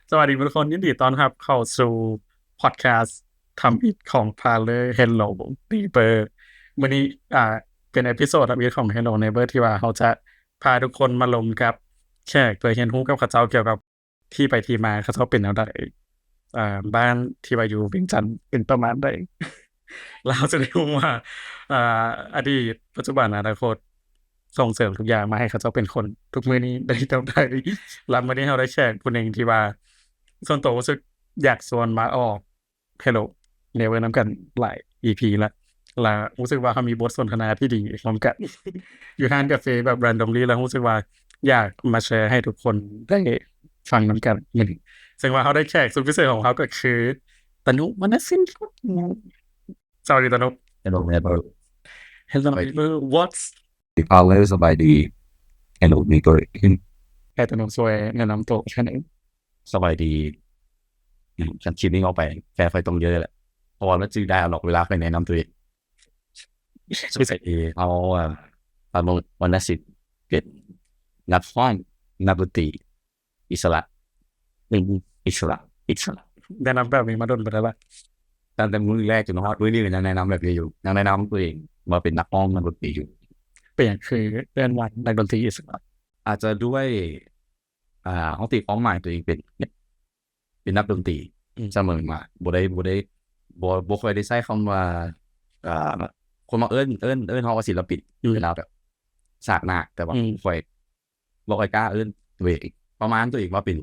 ສະຫວັດດີທຸກຄົນ, ຍິນດີຕ້ອນຮັບເຂົ້າສູ່ພອດແຄສທຳອິດຂອງ Parler Hello Neighbor. ມື້ນີ້ ອ່າ ເປັນເອພິໂສດທຳອິດຂອງ Hello Neighbor ທີ່ວ່າເຮົາຈະພາທຸກຄົນມາລົມກັບແຂກ ເພື່ອຮຽນຮູ້ກັບເຂົາເຈົ້າກ່ຽວກັບທີ່ໄປທີ່ມາເຂົາເຈົ້າເປັນແນວໃດ, ອ່າ ບ້ານທີ່ວ່າຢູ່ວຽງຈັນເປັນປະມານໃດ. ແລ້ວເຮົາຈະໄດ້ຮູ້ວ່າ ອ່າ ອະດີດ, ປັດຈຸບັນ, ອະນາຄົດ ສົ່ງເສີມທຸກຢ່າງມາໃຫ້ເຂົາເຈົ້າເປັນຄົນທຸກມື້ນີ້ໄດ້ເທົ່າໃດ. ແລ້ວມື້ນີ້ເຮົາໄດ້ແຂກຜູ້ໜຶ່ງທີ່ວ່າ ສ່ວນຕົວຮູ້ສຶກຢາກຊວນມາອອກ Hello Neighbor ນຳກັນຫຼາຍ ອີ ພີ ລະ ລະຮູ້ສຶກວ່າເຮົາມີບົດສົນທະນາທີ່ດີຮ່ວມກັນ ຢູ່ຮ້ານກາເຟແບບ randomly ລະຮູ້ສຶກວ່າຢາກມາແຊໃຫ້ທຸກຄົນໄດ້ຟັງນຳກັນມື້ນີ້. ເຊິ່ງວ່າເຮົາໄດ້ແຂກສຸດພິເສດຂອງເຮົາກໍຄື ຕະນຸ ວັນນະສິນ. Hello Neighbor. Hello Neighbor. What's ສະບາຍດີ Hello Neighbor. ໃຫ້ຕະນຸຊ່ວຍແນະນຳໂຕແດ່. ສະບາຍດີ. ອືມ ຄັນຄລິບນີ້ອອກໄປ ແຟນຂ້ອຍຕ້ອງເຢີແຫຼະ ເພາະວ່າມັນຈື່ dialogue ເວລາຂ້ອຍແນະນຳໂຕເອງ. ສະບາຍດີ. ເຮົາ ເອີ ຕະນຸ ວັນນະສິນ ເປັນນັກຮ້ອງ ນັກດົນຕີ ອິດສະຫຼະ. ອືມ ອິດສະຫຼະ ອິດສະຫຼະ. ແນະນຳແບບນີ້ມາດົນປານໃດລະ? ຕັ້ງແຕ່ມື້ແລກຈົນຮອດມື້ນີ້ກໍຍັງແນະນຳແບບນີ້ຢູ່, ຍັງແນະນຳໂຕເອງວ່າເປັນນັກຮ້ອງ ນັກດົນຕີຢູ່. ເປັນຫຍັງຄືເອີ້ນວ່ານັກດົນຕີອິດສະຫຼະ? ອາດຈະດ້ວຍ ອ່າ ເຮົາຕີຄວາມໝາຍໂຕເອງເປັນ ເປັນນັກດົນຕີ ອືມ ສະເໝີມາ, ບໍ່ໄດ້ ບໍ່ໄດ້ ບໍ່ ບໍ່ຄ່ອຍໄດ້ໃຊ້ຄຳວ່າ ອ່າ ຄົນມາເອີ້ນ ເອີ້ນ ເອີ້ນເຮົາວ່າສິນລະປິນ ອືມ ເວລາແບບສາກໜ້າ, ແຕ່ວ່າ ອືມ ຂ້ອຍ ບໍ່ຄ່ອຍກ້າເອີ້ນໂຕເອງ ປະມານໂຕເອງວ່າເປັນ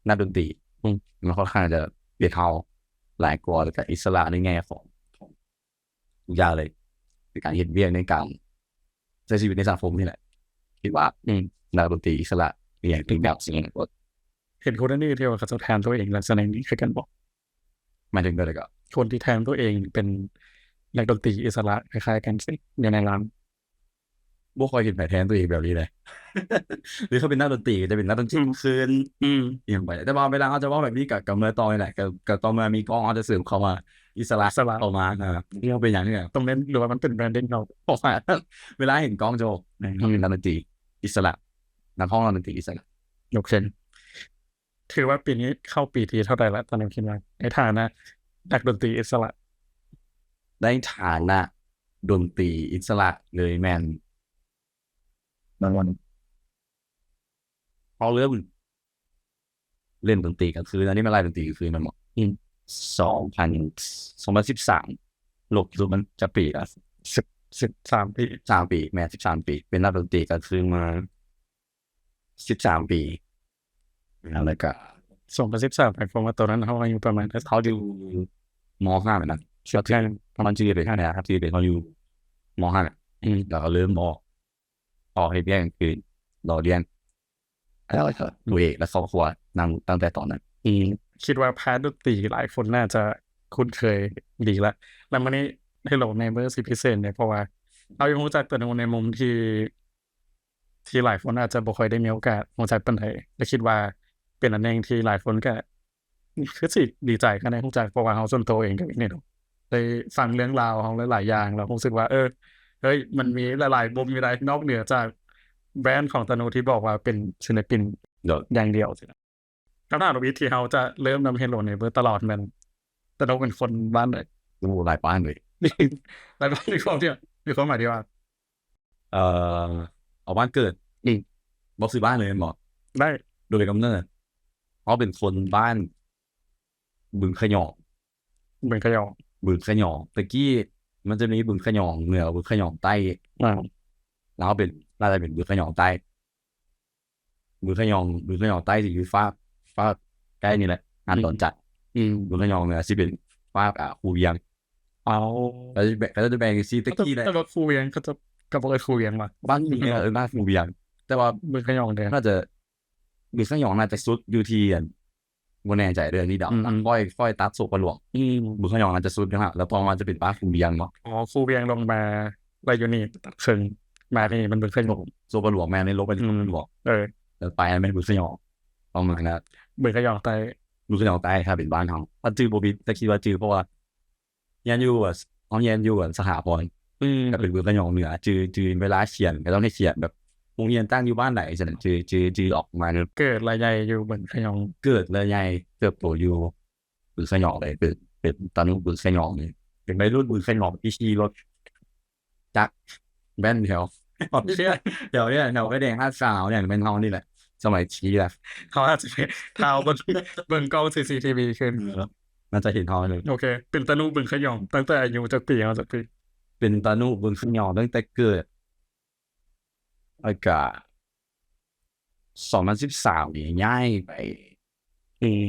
ນັກດົນຕີ. ອືມ ມັນຄ່ອນຂ້າງຈະເປັນເຮົາຫຼາຍກວ່າ ແລ້ວກະອິດສະຫຼະໃນແງ່ຂອງ ຂອງທຸກຢ່າງເລີຍ ໃນການເຮັດວຽກ ໃນການໃຊ້ຊີວິດໃນສັງຄົມນີ້ແຫຼະ. ຄິດວ່າ ອືມ ນັກດົນຕີອິດສະຫຼະອີ່ຫຍັງທີ່ແບບ ເຫັນຄົນອັນນີ້ທີ່ວ່າເຂົາເຈົ້າແທນໂຕເອງລັກສະນະນີ້ຄືກັນບໍ່? ໝາຍເຖິງແບບໃດກໍ? ຄົນທີ່ແທນໂຕເອງເປັນນັກດົນຕີອິດສະຫຼະຄ້າຍໆກັນຊິ ຢູ່ໃນລາວ. ບໍ່ຄ່ອຍເຫັນໃຜແທນໂຕເອງແບບນີ້ເລີຍ ຫຼືຖ້າເປັນນັກດົນຕີກໍຈະເປັນນັກດົນຕີ ອືມ ຄືນ ອືມ ອີ່ຫຍັງໄປ. ແຕ່ວ່າເວລາເຮົາຈະເວົ້າແບບນີ້ ກໍ ກໍເມື່ອຕໍ່ນີ້ແຫຼະ ກໍ ກໍຕໍ່ເມື່ອມີກ້ອງ ເຮົາຈະເສີມຄຳວ່າອິດສະຫຼະ ອິດສະຫຼະ ເຂົ້າມາ. ອ່າ ນີ້ເຮົາເປັນຫຍັງນີ້ ຕ້ອງເນັ້ນ ຫຼືວ່າມັນເປັນ branding ເຮົາ? ເພາະວ່າເວລາເຫັນກ້ອງຈະບອກ ອືມ ເຮົາເປັນນັກດົນຕີອິດສະຫຼະ ນັກຮ້ອງ ນັກດົນຕີອິດສະຫຼະ. ໂອເຄ. ຖືວ່າປີນີ້ເຂົ້າປີທີເທົ່າໃດລະ ຕາໜຸຄິດວ່າ ໃນຖານະນັກດົນຕີອິດສະຫຼະ? ໃນຖານະດົນຕີອິດສະຫຼະເລີຍແມ່ນ ເຮົາເລີ່ມເຫຼັ້ນດົນຕີກາງຄືນ ອັນນີ້ແມ່ນລາຍດົນຕີກາງຄືນແມ່ນບໍ່? ອືມ ສອງພັນ ສອງພັນສິບສາມ ລົບ ລົບມັນຈັກປີລະ? ສິບ ສິບສາມປີ ສາມປີ ແມ່ນ ສິບສາມປີ ເປັນນັກດົນຕີກາງຄືນມາ ສິບສາມປີ ແລ້ວກະ ສອງພັນສິບສາມ ໝາຍຄວາມວ່າຕອນນັ້ນເຮົາອາຍຸປະມານ ເຮົາຢູ່ ມໍຫ້າແມ່ນນະ ປະມານ ຊິເອັດ ປະມານ ຊິເອັດ ເຮົາຢູ່ ມໍຫ້າ ອືມ ແລ້ວກໍເລີ່ມອອກ ອອກເຮັດວຽກກາງຄືນ ລໍລ້ຽງ ແລ້ວກໍ ໂດຍ ແລະ ຄອບຄົວ ນຳ ຕັ້ງແຕ່ຕອນນັ້ນ. ອືມ ຄິດວ່າພາກດົນຕີຫຼາຍຄົນໜ້າຈະຄຸ້ນເຄີຍດີລະ ແລ້ວມື້ນີ້ Hello Neighbor ຊິພິເສດເດ ເພາະວ່າເຮົາຍັງຮູ້ຈັກແຕ່ໃນມຸມທີ່ ທີ່ຫຼາຍຄົນອາດຈະບໍ່ຄ່ອຍໄດ້ມີໂອກາດຮູ້ຈັກປານໃດ ແລະ ຄິດວ່າເປັນອັນໜຶ່ງທີ່ຫຼາຍຄົນກະຄືຊິດີໃຈຄັນໄດ້ຮູ້ຈັກ ເພາະວ່າເຮົາສ່ວນໂຕເອງກະເປັນນີ້ເນາະ ໄດ້ຟັງເລື່ອງລາວເຮົາຫຼາຍໆຢ່າງ ແລ້ວຮູ້ສຶກວ່າ ເອີ ເຮີ້ຍ ມັນມີຫຼາຍໆມຸມຢູ່ໃດ໋ ນອກເໜືອຈາກແບຣນຂອງຕາໂນທີ່ບອກວ່າເປັນສິນລະປິນ ໂດຍ ຢ່າງດຽວຊີ້ນະ. ຄຳຖາມທຳອິດທີ່ເຮົາຈະເລີ່ມນຳ Hello Neighbor ຕະຫຼອດແມ່ນ ຕາໂນເປັນຄົນບ້ານໃດ? ໂອ້ ຫຼາຍບ້ານເລີຍ ຫຼາຍບ້ານ ມີຄວາມທີ່ ມີຄວາມໝາຍທີ່ວ່າ ເອີ ເອົາບ້ານເກີດ ອືມ ບອກຊື່ບ້ານເລີຍແມ່ນບໍ່? ໄດ້ ໂດຍກຳເນີດ ເຮົາເປັນຄົນບ້ານບຶງຂະຫຍອງ ບຶງຂະຫຍອງ ບຶງຂະຫຍອງ ແຕ່ກີ້ມັນຈະມີບຶງຂະຫຍອງເໜືອ ບຶງຂະຫຍອງໃຕ້ ອ່າ ແລ້ວເຮົາເປັນ ໜ້າຈະເປັນບຶງຂະຫຍອງໃຕ້. ບຶງຂະຫຍອງ ບຶງຂະຫຍອງໃຕ້ຊິຢູ່ຟາກ ຟາກໃກ້ນີ້ແຫຼະ ຫາດດອນຈັນ ອືມ ບຶງຂະຫຍອງເໜືອຊິເປັນຟາກ ອ່າ ພູວຽງ. ເອົາ ເຂົາຈະແບ່ງ ເຂົາຈະແບ່ງຈັ່ງຊີ້ ແຕ່ກີ້ແຫຼະ ແຕ່ວ່າພູວຽງ ເຂົາເຈົ້າກໍບໍ່ເອີ້ນພູວຽງຫວາ? ບ້ານນີ້ເອີ້ນວ່າພູວຽງ ແຕ່ວ່າບຶງຂະຫຍອງເດ ໜ້າຈະ ບຶງຂະຫຍອງໜ້າຈະສຸດຢູ່ທີ່ ອັນ ບໍ່ແນ່ໃຈເລື່ອງນີ້ດອກ ອືມ ຂ້ອຍ ຂ້ອຍຕັດໂສພະຫຼວງ ອືມ ບຶງຂະຫຍອງອາດຈະສຸດຢູ່ຫັ້ນ ແລ້ວຕໍ່ມາຈະເປັນບ້ານຄູວຽງເນາະ. ອໍ ຄູວຽງລົງມາ ແລ້ວຢູ່ນີ້ຕັດເຄິ່ງ ມານີ້ມັນບຶງຂະຫຍອງ ໂສພະຫຼວງແມ່ນ ລົງໄປ ອືມ ໂສພະຫຼວງ ເອີ ແລ້ວໄປຫັ້ນແມ່ນບຶງຂະຫຍອງ ປະມານນັ້ນ ບຶງຂະຫຍອງໃຕ້ ບຶງຂະຫຍອງໃຕ້ ຖ້າເປັນບ້ານເຮົາ ຖ້າຈື່ບໍ່ຜິດ ແຕ່ຄິດວ່າຈື່ ເພາະວ່າຮຽນຢູ່ ເຮົາຮຽນຢູ່ສະຖາພອນ ອືມ ກໍເປັນບຶງຂະຫຍອງເໜືອ ຈື່ ຈື່ເວລາຂຽນ ເຂົາເຈົ້າໃຫ້ຂຽນແບບ ໂຮງຮຽນຕັ້ງຢູ່ບ້ານໃດຊັ້ນນະ ຈື່ ຈື່ ຈື່ອອກມາເລີຍ. ເກີດແລະໃຫຍ່ຢູ່ບຶງຂະຫຍອງ. ເກີດແລະໃຫຍ່ເຕີບໂຕຢູ່ບຶງຂະຫຍອງເລີຍ ເປັນ ເປັນຕານຸບຶງຂະຫຍອງເລີຍ ເປັນໄວລຸ້ນບຶງຂະຫຍອງທີ່ຂີ່ລົດຈັກແວ່ນແຖວ ແຖວນີ້ແຫຼະ ແຖວໄຟແດງຫາດຊາວນີ້ແມ່ນເຮົານີ້ແຫຼະ ສະໄໝທີ່ແຫຼະ. ເຮົາອາດຈະເປັນທ້າວເບິ່ງ ເບິ່ງກ້ອງຊີຊີທີວີຂຶ້ນ ເອີ ໜ້າຈະເຫັນເຮົາເລີຍ. ໂອເຄ ເປັນຕານຸບຶງຂະຫຍອງຕັ້ງແຕ່ອາຍຸຈັກປີ ເຮົາຈັກປີ? ເປັນຕານຸບຶງຂະຫຍອງຕັ້ງແຕ່ເກີດ ແລ້ວກະສອງພັນສິບສາມນີ້ຍ້າຍໄປ ອືມ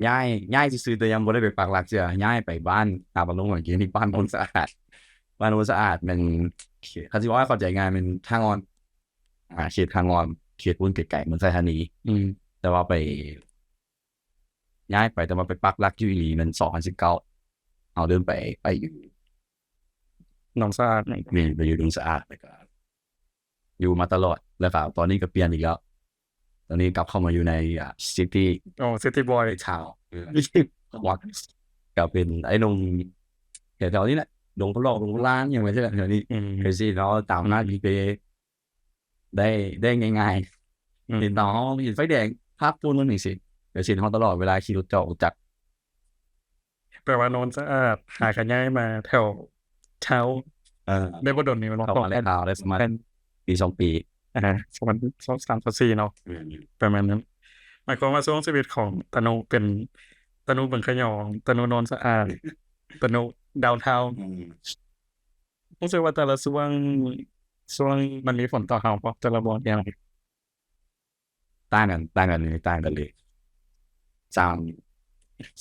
ຍ້າຍ ຍ້າຍຊື່ໆ ແຕ່ຍັງບໍ່ໄດ້ໄປປັກຫຼັກເທື່ອ ຍ້າຍໄປບ້ານ ນາບຳລຸງ ຫວັງກີ ທີ່ບ້ານໂນນສະອາດ. ບ້ານໂນນສະອາດແມ່ນ ຄັນຊິເວົ້າໃຫ້ເຂົ້າໃຈງ່າຍແມ່ນທ່າງ່ອນ ອ່າ ເຂດທ່າງ່ອນ ເຂດພຸ້ນໄກໆ ເມືອງໄຊທານີ. ອືມ ແຕ່ວ່າໄປ ຍ້າຍໄປ ແຕ່ວ່າໄປປັກຫຼັກຢູ່ອີ່ຫຼີແມ່ນສອງພັນສິບເກົ້າ ເຮົາເລີ່ມໄປ ໄປຢູ່ໜອງສະອາດ. ແມ່ນ ໄປຢູ່ໜອງສະອາດ ແລ້ວກະຢູ່ມາຕະຫຼອດ ແລ້ວກະຕອນນີ້ກະປ່ຽນອີກແລ້ວ ຕອນນີ້ກັບເຂົ້າມາຢູ່ໃນ ອ່າ ຊິຕີ ໂອ້ ຊິຕີບອຍ ທາວ ເອີ ກະເປັນໄອ້ໜຸ່ມແຖວໆນີ້ແຫຼະ ດົງພະຫຼອກ ດົງພະລານ ຫຍັງໄປຊີ້ແຫຼະ ແຖວນີ້. ອືມ ໄປຊີ້ເນາະ ຕາມໜ້າທີ່ໄປ ໄດ້ ໄດ້ງ່າຍໆ. ອືມ ເຫັນຕາມເຮົາເຫັນໄຟແດງ ພາກປູນມັນຈັ່ງຊີ້ ແລ້ວເຫັນເຮົາຕະຫຼອດເວລາຂີ່ລົດຈອດລົດຈັກ. ແປວ່າໂນນສະອາດຫາກະຍ້າຍມາແຖວທາວ ເອີ ໄດ້ບໍ່ດົນນີ້ແມ່ນບໍ່? ເຂົ້າມາແລ້ວ ໄດ້ປະມານປີສອງປີ ອ່າ ສອງພັນຊາວສາມ ຊາວສີ່ເນາະ. ອືມ ປະມານນັ້ນ ໝາຍຄວາມວ່າຊ່ວງຊີວິດຂອງຕານຸເປັນຕານຸບຶງຂະຫຍອງ ຕານຸໂນນສະອາດ ຕານຸດາວທາວ. ອືມ ຮູ້ສຶກວ່າແຕ່ລະຊ່ວງ ຊ່ວງມັນມີຜົນຕໍ່ເຮົາບໍ່ ແຕ່ລະບ່ອນ? ຕ່າງກັນ ຕ່າງກັນເລີຍ ຕ່າງກັນເລີຍ. ສາມ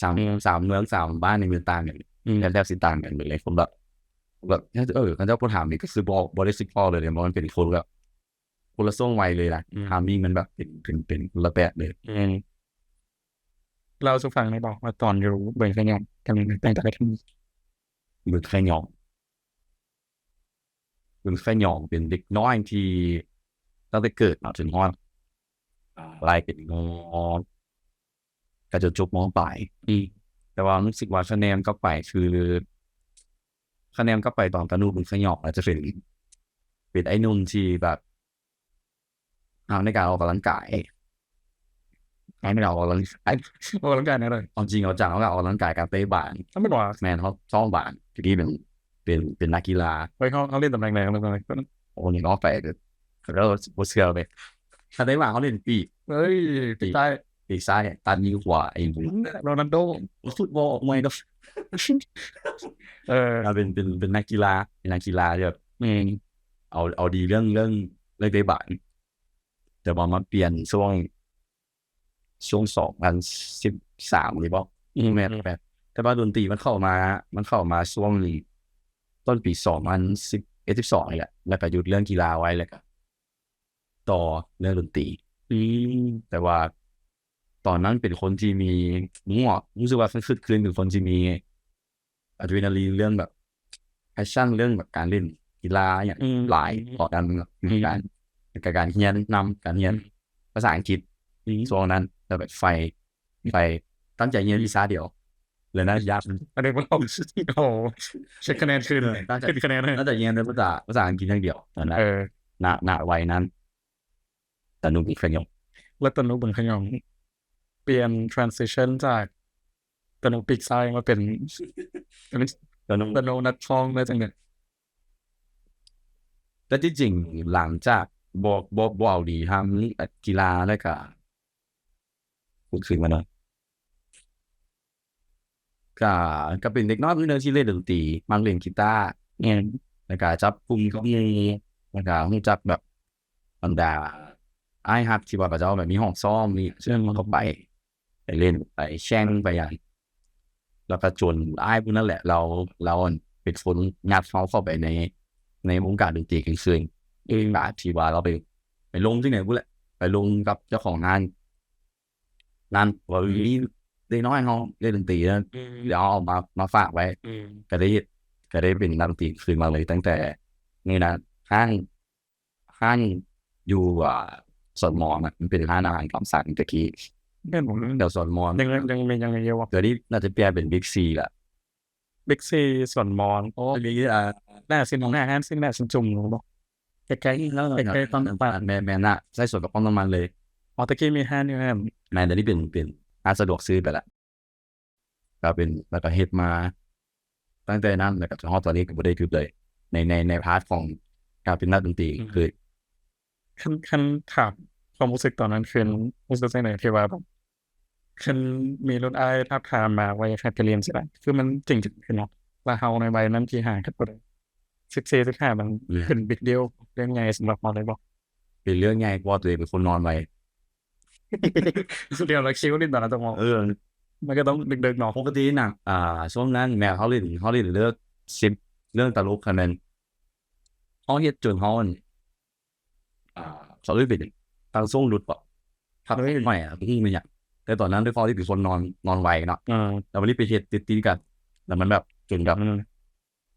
ສາມ ສາມເມືອງ ສາມບ້ານນີ້ມັນຕ່າງກັນ ອືມ ແທບ ແທບຊິຕ່າງກັນເລີຍ. ຄົນແບບ ແບບ ເອີ ຄັນເຈົ້າບໍ່ຖາມນີ້ກະຄືບໍ່ ບໍ່ໄດ້ຄິດພໍ້ເລີຍເດ ເພາະມັນເປັນຄົນແບບຄົນລະຊ່ວງໄວເລີຍນະ. ອືມ ທາມມິງມັນແບບເປັນ ເປັນ ເປັນຄົນລະແບບເລີຍ. ອືມ ເລົ່າສູ່ຟັງໄດ້ບໍ່ວ່າຕອນຢູ່ບຶງຂະຫຍອງ ເປັນຈັ່ງໃດ? ບຶງຂະຫຍອງ ບຶງຂະຫຍອງເປັນເດັກນ້ອຍທີ່ຕັ້ງແຕ່ເກີດມາຈົນຮອດ ອ່າ ໄລ່ເປັນ ກະຈົນຈົບ ມ.ປາຍ. ອືມ ແຕ່ວ່າຮູ້ສຶກວ່າຄະແນນກັບໄປຄື ຄະແນນກັບໄປຕອນຕານຸບຶງຂະຫຍອງອາດຈະເປັນ ເປັນໄອ້ໜຸ່ມທີ່ແບບ ເຮົາໃນການອອກກຳລັງກາຍ ໃນການອອກກຳລັງກາຍ ອອກກຳລັງກາຍແນວໃດ? ເອົາຈິງເອົາຈັງ ເຮົາກະອອກກຳລັງກາຍ ການເຕະບານ. ແມ່ນ ເຮົາຊ້ອມບານ ແຕ່ກີ້ເປັນ ເປັນ ເປັນນັກກິລາ. ເອີຍ ເຮົາ ເຮົາຫຼິ້ນຕຳແໜ່ງໃດ? ໂອ້ ນີ້ອອກໄປ ເຂົາເຈົ້າບໍ່ເຊື່ອເລີຍ. ຄັນໄດ້ວ່າເຮົາຫຼິ້ນປີກ ເອີຍ ປີກຊ້າຍ ປີກຊ້າຍ ຕັດຍິງຂວາ ໄອ້ ໂຣນັນໂດ ຟຸດບອລ ມວຍ ເອີ ເປັນ ເປັນ ເປັນນັກກິລາ ເປັນນັກກິລາທີ່ແບບ ອືມ ເອົາ ເອົາດີເລື່ອງ ເລື່ອງ ເລື່ອງເຕະບານ. ແຕ່ວ່າມາປ່ຽນຊ່ວງ ຊ່ວງສອງພັນສິບສາມນີ້ບໍ? ອືມ ແມ່ນ ແມ່ນ. ແຕ່ວ່າດົນຕີມັນເຂົ້າມາ ມັນເຂົ້າມາຊ່ວງຕົ້ນປີສອງພັນສິບເອັດ ສິບສອງນີ້ແຫຼະ ແລ້ວກະຢຸດເລື່ອງກິລາໄວ້ ແລ້ວກະຕໍ່ເລື່ອງດົນຕີ. ອືມ ແຕ່ວ່າຕອນນັ້ນເປັນຄົນທີ່ມີ ຮູ້ ຮູ້ສຶກວ່າຄຶກຄື້ນ ເປັນຄົນທີ່ມີ ອາດຣະນາລີນ ເລື່ອງແບບແພດຊັນ ເລື່ອງແບບການຫຼິ້ນກິລາຫຍັງ ອືມ ຫຼາຍ ອອກການ ອືມ ການ ການຮຽນນຳ ການຮຽນ ອືມ ພາສາອັງກິດ ອືມ ຊ່ວງນັ້ນ ແລ້ວແບບໄຟ ໄຟຕັ້ງໃຈຮຽນວິຊາດຽວ ແລ້ວນັ້ນຍາກ ອັນນີ້ບໍ່ຕ້ອງ ໂອ້ ເຊັກຄະແນນຂຶ້ນ ເອີ ຕັ້ງໃຈ ຂຶ້ນຄະແນນ ຕັ້ງໃຈຮຽນພາສາ ພາສາອັງກິດຢ່າງດຽວ ຕອນນັ້ນ ເອີ ນະ ນະໄວນັ້ນ. ຕານຸບຶງຂະຫຍອງ ແລ້ວຕານຸບຶງຂະຫຍອງປ່ຽນ transition ຈາກຕານຸປີກຊ້າຍມາເປັນ ຕານຸ ຕານຸນັກຮ້ອງໄດ້ຈັ່ງໃດ? ແຕ່ທີ່ຈິງຫຼັງຈາກບໍ່ ບໍ່ ບໍ່ເອົາດີທາງກິລາ ແລ້ວກະ ກະ ກະເປັນເດັກນ້ອຍຜູ້ໜຶ່ງທີ່ຫຼິ້ນດົນຕີ ມັກຫຼິ້ນກີຕາ ແມ່ນ ແລ້ວກະຈັບກຸ່ມກັບໝູ່ ແລ້ວກະຮູ້ຈັກແບບບັນດາອ້າຍຮັກທີ່ວ່າເຂົາເຈົ້າແບບມີຫ້ອງຊ້ອມນີ້ ເຊິ່ງມັນກະໄປ ໄປຫຼິ້ນ ໄປແຂ່ງ ໄປຫຍັງ ແລ້ວກະຈົນອ້າຍຜູ້ນັ້ນແຫຼະ ລາວ ລາວເປັນຄົນຍັດເຮົາເຂົ້າໄປໃນ ໃນວົງການດົນຕີກາງຄືນ ເອງ ທີ່ວ່າລາວໄປ ໄປລົງທີ່ໃນພຸ້ນແຫຼະ ໄປລົງກັບເຈົ້າຂອງຮ້ານ ນັ້ນ ວ່າມີເດັກນ້ອຍເຮົາເຫຼັ້ນດົນຕີນະ ອືມ ດຽວເອົາມາ ມາຝາກໄວ້ ອືມ ກະໄດ້ເຮັດ ກະໄດ້ເປັນນັກດົນຕີຄືນມາເລີຍ ຕັ້ງແຕ່ມື້ນັ້ນ ຮ້ານ ຮ້ານຢູ່ ອ່າ ສວນມອນນະ ມັນເປັນຮ້ານອາຫານຕາມສັ່ງແຕ່ກີ້ ແມ່ນບໍ່? ແຖວສວນມອນ ຍັງ ຍັງມີ ຍັງມີຢູ່ບໍ່? ດຽວນີ້ໜ້າຈະປ່ຽນເປັນບິກຊີລະ ບິກຊີ ສວນມອນ ໂອ້ ມີ ອ່າ ໜ້າຊິນ ໜ້າຮ້ານຊິນ ໜ້າຊິນຈຸ່ມບໍ່? ໃກ້ໆ ໃກ້ໆປ້ຳນ້ຳມັນ. ແມ່ນໆ ນະ ໃຊ້ສວນກັບປ້ຳນ້ຳມັນເລີຍ. ອໍ ຕະກີ້ມີຮ້ານຢູ່ຫັ້ນ. ແມ່ນ ດຽວນີ້ເປັນ ເປັນຮ້ານສະດວກຊື້ໄປລະ. ກໍເປັນ ແລ້ວກໍເຮັດມາຕັ້ງແຕ່ນັ້ນ ແລ້ວກໍຈົນຮອດຕອນນີ້ກໍບໍ່ໄດ້ຢຸດເລີຍ ໃນ ໃນ ໃນພາດຂອງການເປັນນັກດົນຕີ. ອືມ ຄື ຄັນ ຄັນຖາມຄວາມຮູ້ສຶກຕອນນັ້ນ ຄື ອືມ ຮູ້ສຶກຈັ່ງໃດທີ່ວ່າແບບ ຄັນມີລຸ້ນອ້າຍທາບທາມມາວ່າຢາກໃຫ້ໄປຮຽນຊີ້ນະ ຄືມັນເກັ່ງຂຶ້ນເນາະ ແລ້ວເຮົາໃນໄວນັ້ນທີ່ຫ່າງກັນບໍ່ໄດ້ ສິບສີ່ ສິບຫ້າ ມັນ ແມ່ນ ຂຶ້ນ big deal ເລື່ອງໃຫຍ່ສຳລັບເຮົາເລີຍບໍ່? ເປັນເລື່ອງໃຫຍ່ ເພາະວ່າຕົວເອງເປັນຄົນນອນໄວ. ສຸດຍອດ ແລ້ວຄິວຫຼິ້ນຕອນນັ້ນຕ້ອງ ເອີ ມັນກໍຕ້ອງດຶກໆເນາະ. ປົກກະຕິນະ ອ່າ ຊ່ວງນັ້ນແມ່ນເຮົາຫຼິ້ນ ເຮົາຫຼິ້ນເລື່ອງ ສິບ ເລື່ອງຕະຫຼົກຫັ້ນແມ່ນ ເຮົາເຮັດຈົນເຮົາ ອ່າ ເຂົາເອີ້ນເປັນຫຍັງ ຕັ້ງຊົງຫຼຸດເບາະ ພັກ ເອີ ໃໝ່ອະ ບໍ່ຮູ້ແມ່ນຫຍັງ. ແຕ່ຕອນນັ້ນດ້ວຍຄວາມທີ່ເປັນຄົນນອນ ນອນໄວເນາະ ເອີ ແລ້ວບັດນີ້ໄປເຮັດຕິດໆກັນ ແລ້ວມັນແບບຈົນແບບ ອືມ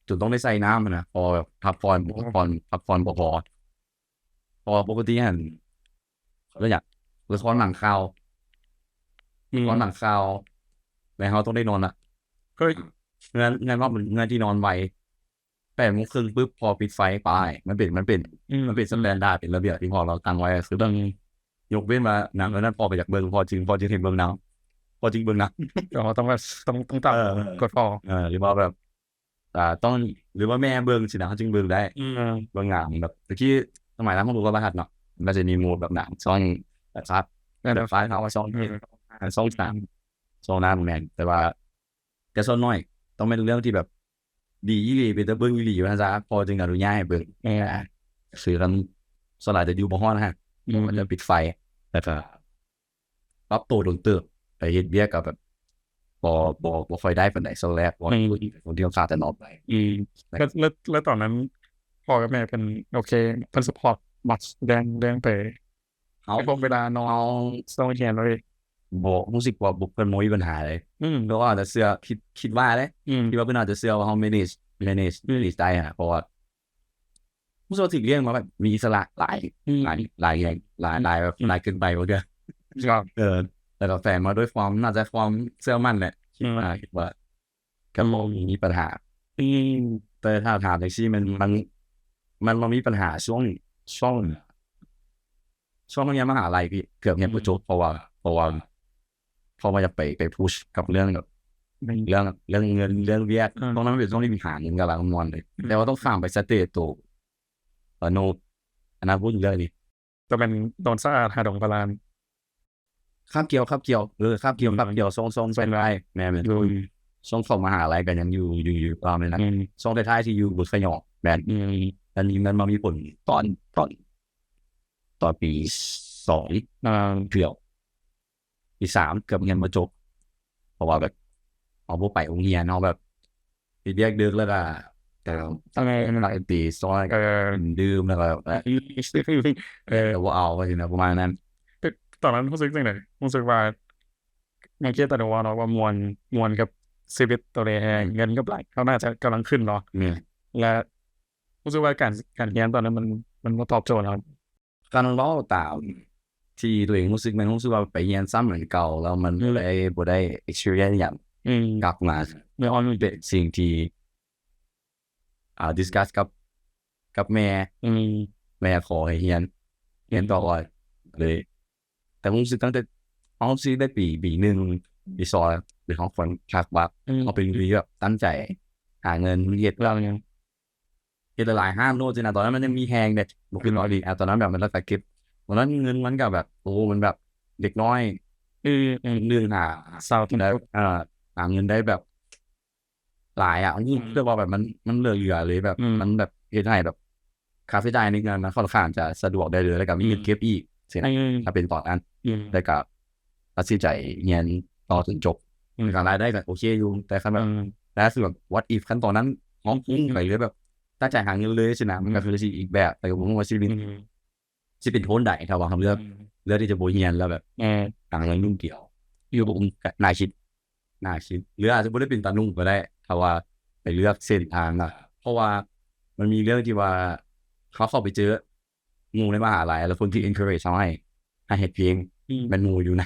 ຈົນຕ້ອງໄດ້ໃສ່ນ້ຳຫັ້ນນະ ເພາະວ່າແບບພັກຜ່ອນ ອືມ ພັກຜ່ອນ ພັກຜ່ອນບໍ່ພໍ. ເພາະວ່າປົກກະຕິຫັ້ນ ເຂົາເອີ້ນຫຍັງ ລະຄອນຫຼັງຂ່າວ ອືມ ລະຄອນຫຼັງຂ່າວ ແລ້ວເຮົາຕ້ອງໄດ້ນອນນະ. ເຮີ້ຍ ເຮືອນ ເຮືອນເຮົາເປັນເຮືອນທີ່ນອນໄວ ແປດໂມງເຄິ່ງປຶບ ພໍປິດໄຟໄປ. ມັນເປັນ ມັນເປັນ ອືມ ມັນເປັນສະແຕນດາດ ເປັນລະບຽບທີ່ພໍ່ເຮົາຕັ້ງໄວ້ ກໍຄືແບບ ອືມ ຍົກເວັ້ນວ່າໜັງອັນນັ້ນພໍ່ບໍ່ຢາກເບິ່ງ ພໍ່ຈຶ່ງ ພໍ່ຈຶ່ງໃຫ້ເບິ່ງໜັງ ພໍ່ຈຶ່ງເບິ່ງໜັງ. ເຮົາຕ້ອງແບບ ຕ້ອງ ຕ້ອງຕາມ ເອີ ກົດພໍ່ ເອີ ຫຼືວ່າແບບ ອ່າ ຕ້ອງ ຫຼືວ່າແມ່ເບິ່ງຊີ້ນະ ເຮົາຈຶ່ງເບິ່ງໄດ້. ອືມ ເບິ່ງໜັງແບບ ແຕ່ກີ້ສະໄໝນັ້ນເຮົາບໍ່ມີໂທລະທັດເນາະ ມັນກໍຈະມີໂໝດແບບໜັງຊ່ອງ ແບບ ແບບ ແບບ ເຮົາວ່າຊ່ອງ ເອີ ຊ່ອງສາມ ຊ່ອງນັ້ນແມ່ນ. ແຕ່ວ່າ ແຕ່ສ່ວນໜ້ອຍຕ້ອງແມ່ນເລື່ອງທີ່ແບບ ດີອີ່ຫຼີ ເປັນຕາເບິ່ງອີ່ຫຼີວ່າຊັ້ນຊະ ພໍ່ຈຶ່ງອະນຸຍາດໃຫ້ເບິ່ງ. ເອີ ຄືຄັນສ່ວນຫຼາຍຈະຢູ່ບໍ່ຮອດນະ ອືມ ມັນຈະປິດໄຟ ແລ້ວກໍປັບໂຕດົນເຕີບ ໄປເຮັດວຽກກໍແບບ ບໍ່ ບໍ່ ບໍ່ຄ່ອຍໄດ້ປານໃດຊ່ວງແລກ ເພາະວ່າ ອືມ ຄົນທີ່ຂ້ອນຂ້າງຈະນອນໄວ. ອືມ ແລ້ວ ແລ້ວ ແລ້ວຕອນນັ້ນພໍ່ກັບແມ່ເພິ່ນໂອເຄ ເພິ່ນຊັບພອດບໍ່ ເລື່ອງ ເລື່ອງໄປ ເຮົາ ໃຫ້ພວກເວລານອນ ເຮົາ ຊ່ວງຮຽນເລີຍ? ບໍ່ ຮູ້ສຶກວ່າບໍ່ ເພິ່ນບໍ່ມີບັນຫາເລີຍ. ອືມ ເພາະວ່າອາດຈະເຊື່ອ ຄິດ ຄິດວ່າເດ້ ອືມ ຄິດວ່າເພິ່ນອາດຈະເຊື່ອວ່າເຮົາ manage manage ອືມ manage ໄດ້ຫັ້ນນະ ເພາະວ່າຮູ້ສຶກວ່າຖືກລ້ຽງມາແບບມີອິດສະຫຼະຫຼາຍ ອືມ ຫຼາຍ ຫຼາຍແຮງ ຫຼາຍ ອືມ ຫຼາຍແບບ ອືມ ຫຼາຍເກີນໄປ ບໍ່ເທື່ອ ເອີ ແລ້ວກໍແຝງມາດ້ວຍຄວາມ ໜ້າຈະຄວາມເຊື່ອໝັ້ນແຫຼະ ອືມ ຄິດວ່າ ຄິດວ່າ ກໍບໍ່ມີບັນຫາ. ອືມ ແຕ່ຖ້າຖາມຈັ່ງຊີ້ ມັນ ມັນ ມັນບໍ່ມີບັນຫາຊ່ວງ ຊ່ວງ ຊ່ວງຮຽນມະຫາໄລພີ່ ເກືອບຮຽນບໍ່ຈົບ ອືມ ເພາະວ່າ ເພາະວ່າ ເພາະວ່າຢາກໄປ ໄປພຸດກັບເລື່ອງແບບ ອືມ ເລື່ອງ ເລື່ອງເງິນ ເລື່ອງວຽກ ອືມ ຊ່ວງນັ້ນເປັນຊ່ວງທີ່ຫາເງິນກຳລັງມ່ວນເລີຍ ອືມ ແຕ່ວ່າຕ້ອງຂ້າມໄປສະເຕດໂຕ ອະໂນ ອັນນັ້ນເວົ້າເລື່ອງນີ້ ຕ້ອງແມ່ນໂນນສະອາດ ຫາດອງພະລານ ຄາບກ່ຽວ ຄາບກ່ຽວ ເອີ ຄາບກ່ຽວ ອືມ ຄາບກ່ຽວ ຊ່ວງ ຊ່ວງ ແມ່ນ ຊ່ວງທ້າຍ ແມ່ນໆ ໂດຍ ຊ່ວງເຂົ້າມະຫາໄລກໍຍັງຢູ່ ຢູ່ ຢູ່ ຢູ່ ເອີ ແມ່ນ ອືມ ຊ່ວງທ້າຍໆທີ່ຢູ່ເບິດຂະຫຍອກ ແມ່ນ ອືມ ອັນນີ້ມັນມາມີຜົນຕອນ ຕອນ ຕອນປີສອງ ອ່າ ເກືອບ ປີສາມເກືອບຮຽນບໍ່ຈົບ ເພາະວ່າແບບເຮົາບໍ່ໄປໂຮງຮຽນ ເຮົາແບບເຮັດວຽກດຶກ ແລ້ວກໍ ແຕ່ກໍຕັ້ງໃນ ເອີ ເວລາຕີສອງ ເອີ ດື່ມ ແລ້ວກໍແບບ ເອີ ເອີ ກໍບໍ່ເອົາ ວ່າຊີ້ນະ ປະມານນັ້ນ. ຕອນນັ້ນຮູ້ສຶກຈັ່ງໃດ? ຮູ້ສຶກວ່າ ເມື່ອກີ້ຕອນທີ່ເວົ້າເນາະ ວ່າມ່ວນ ມ່ວນກັບຊີວິດໂຕນີ້ແຮງ ອືມ ເງິນກັບຫຼາຍ ເຮົາໜ້າຈະກຳລັງຂຶ້ນເນາະ ແມ່ນ ແລະ ຮູ້ສຶກວ່າການ ການຮຽນຕອນນັ້ນມັນ ມັນບໍ່ຕອບໂຈດເຮົາ. ຄັນເວົ້າຕາມທີ່ຕົວເອງຮູ້ສຶກ ແມ່ນຮູ້ສຶກວ່າໄປຮຽນຊ້ຳເໝືອນເກົ່າ ແລ້ວມັນ ອືມ ບໍ່ໄດ້ ບໍ່ໄດ້ experience ຫຍັງ ອືມ ກັບມາ ແມ່ນ ເປັນສິ່ງທີ່ ອ່າ discuss ກັບ ກັບແມ່ ອືມ ແມ່ຂໍໃຫ້ຮຽນ ຮຽນຕໍ່ ອືມ ເລີຍ. ແຕ່ຮູ້ສຶກຕັ້ງແຕ່ ເຮົາຮູ້ສຶກໄດ້ປີ ປີໜຶ່ງ ປີສອງ ເປັນຂອງຄົນຄັກວ່າ ອືມ ເຮົາເປັນຄົນທີ່ແບບຕັ້ງໃຈຫາເງິນເຮັດ ແລ້ວຍັງເຮັດຫຼາຍໆຮ້ານໂລດຊີ້ນະ. ຕອນນັ້ນມັນຍັງມີແຮງເດ້ ບໍ່ຄືຕອນນີ້ ອືມ ຕອນນັ້ນແບບມັນຕ້ອງການເກັບ ຕອນນັ້ນເງິນມັນກໍແບບ ໂອ້ ມັນແບບເດັກນ້ອຍ ອືມ ໜຶ່ງຫາ ຊາວ ໄດ້ ເອີ ຫາເງິນໄດ້ແບບ ຫຼາຍອະ ອືມ ແບບວ່າແບບມັນ ມັນເຫຼືອໆເລີຍ ແບບ ອືມ ມັນແບບເຮັດໃຫ້ແບບຄ່າໃຊ້ຈ່າຍໃນເຮືອນມັນຄ່ອນຂ້າງຈະສະດວກໄດ້ເລີຍ ແລ້ວກໍມີເງິນເກັບອີກ ອືມ ຊີ້ນະ ອືມ ຖ້າເປັນຕອນນັ້ນ ອືມ ແລ້ວກໍຕັດສິນໃຈຮຽນຕໍ່ຈົນຈົບ ອືມ ແລ້ວກໍລາຍໄດ້ກໍໂອເຄຢູ່ ແຕ່ຄັນແບບ ອືມ ແຕ່ຄືແບບ what if ຄັນຕອນນັ້ນເຮົາ ອືມ ໄປເລີຍ ແບບຕັ້ງໃຈຫາເງິນເລີຍຊີ້ນະ ມັນກໍຄືຊິອີກແບບ ແຕ່ກໍບໍ່ຮູ້ວ່າຊິເປັນ ອືມ ຊິເປັນໂທນໃດ ຖ້າວ່າເຮົາເລືອກ ອືມ ເລືອກທີ່ຈະບໍ່ຮຽນ ແລ້ວແບບ ແມ່ນ ຫາເງິນໜຶ່ງດຽວ ຢູ່ ກໍໜ້າຄິດ ໜ້າຄິດ ຫຼືອາດຈະບໍ່ໄດ້ເປັນຕາໜຸ່ງກໍໄດ້ ຖ້າວ່າໄປເລືອກເສັ້ນທາງນະ ເພາະວ່າມັນມີເລື່ອງທີ່ວ່າ ເຮົາເຂົ້າໄປເຈີໝູ່ໃນມະຫາໄລ ແລ້ວຄົນທີ່ encourage ເຮົາໃຫ້ ໃຫ້ເຮັດເພງ ອືມ ແມ່ນໝູ່ຢູ່ໃນ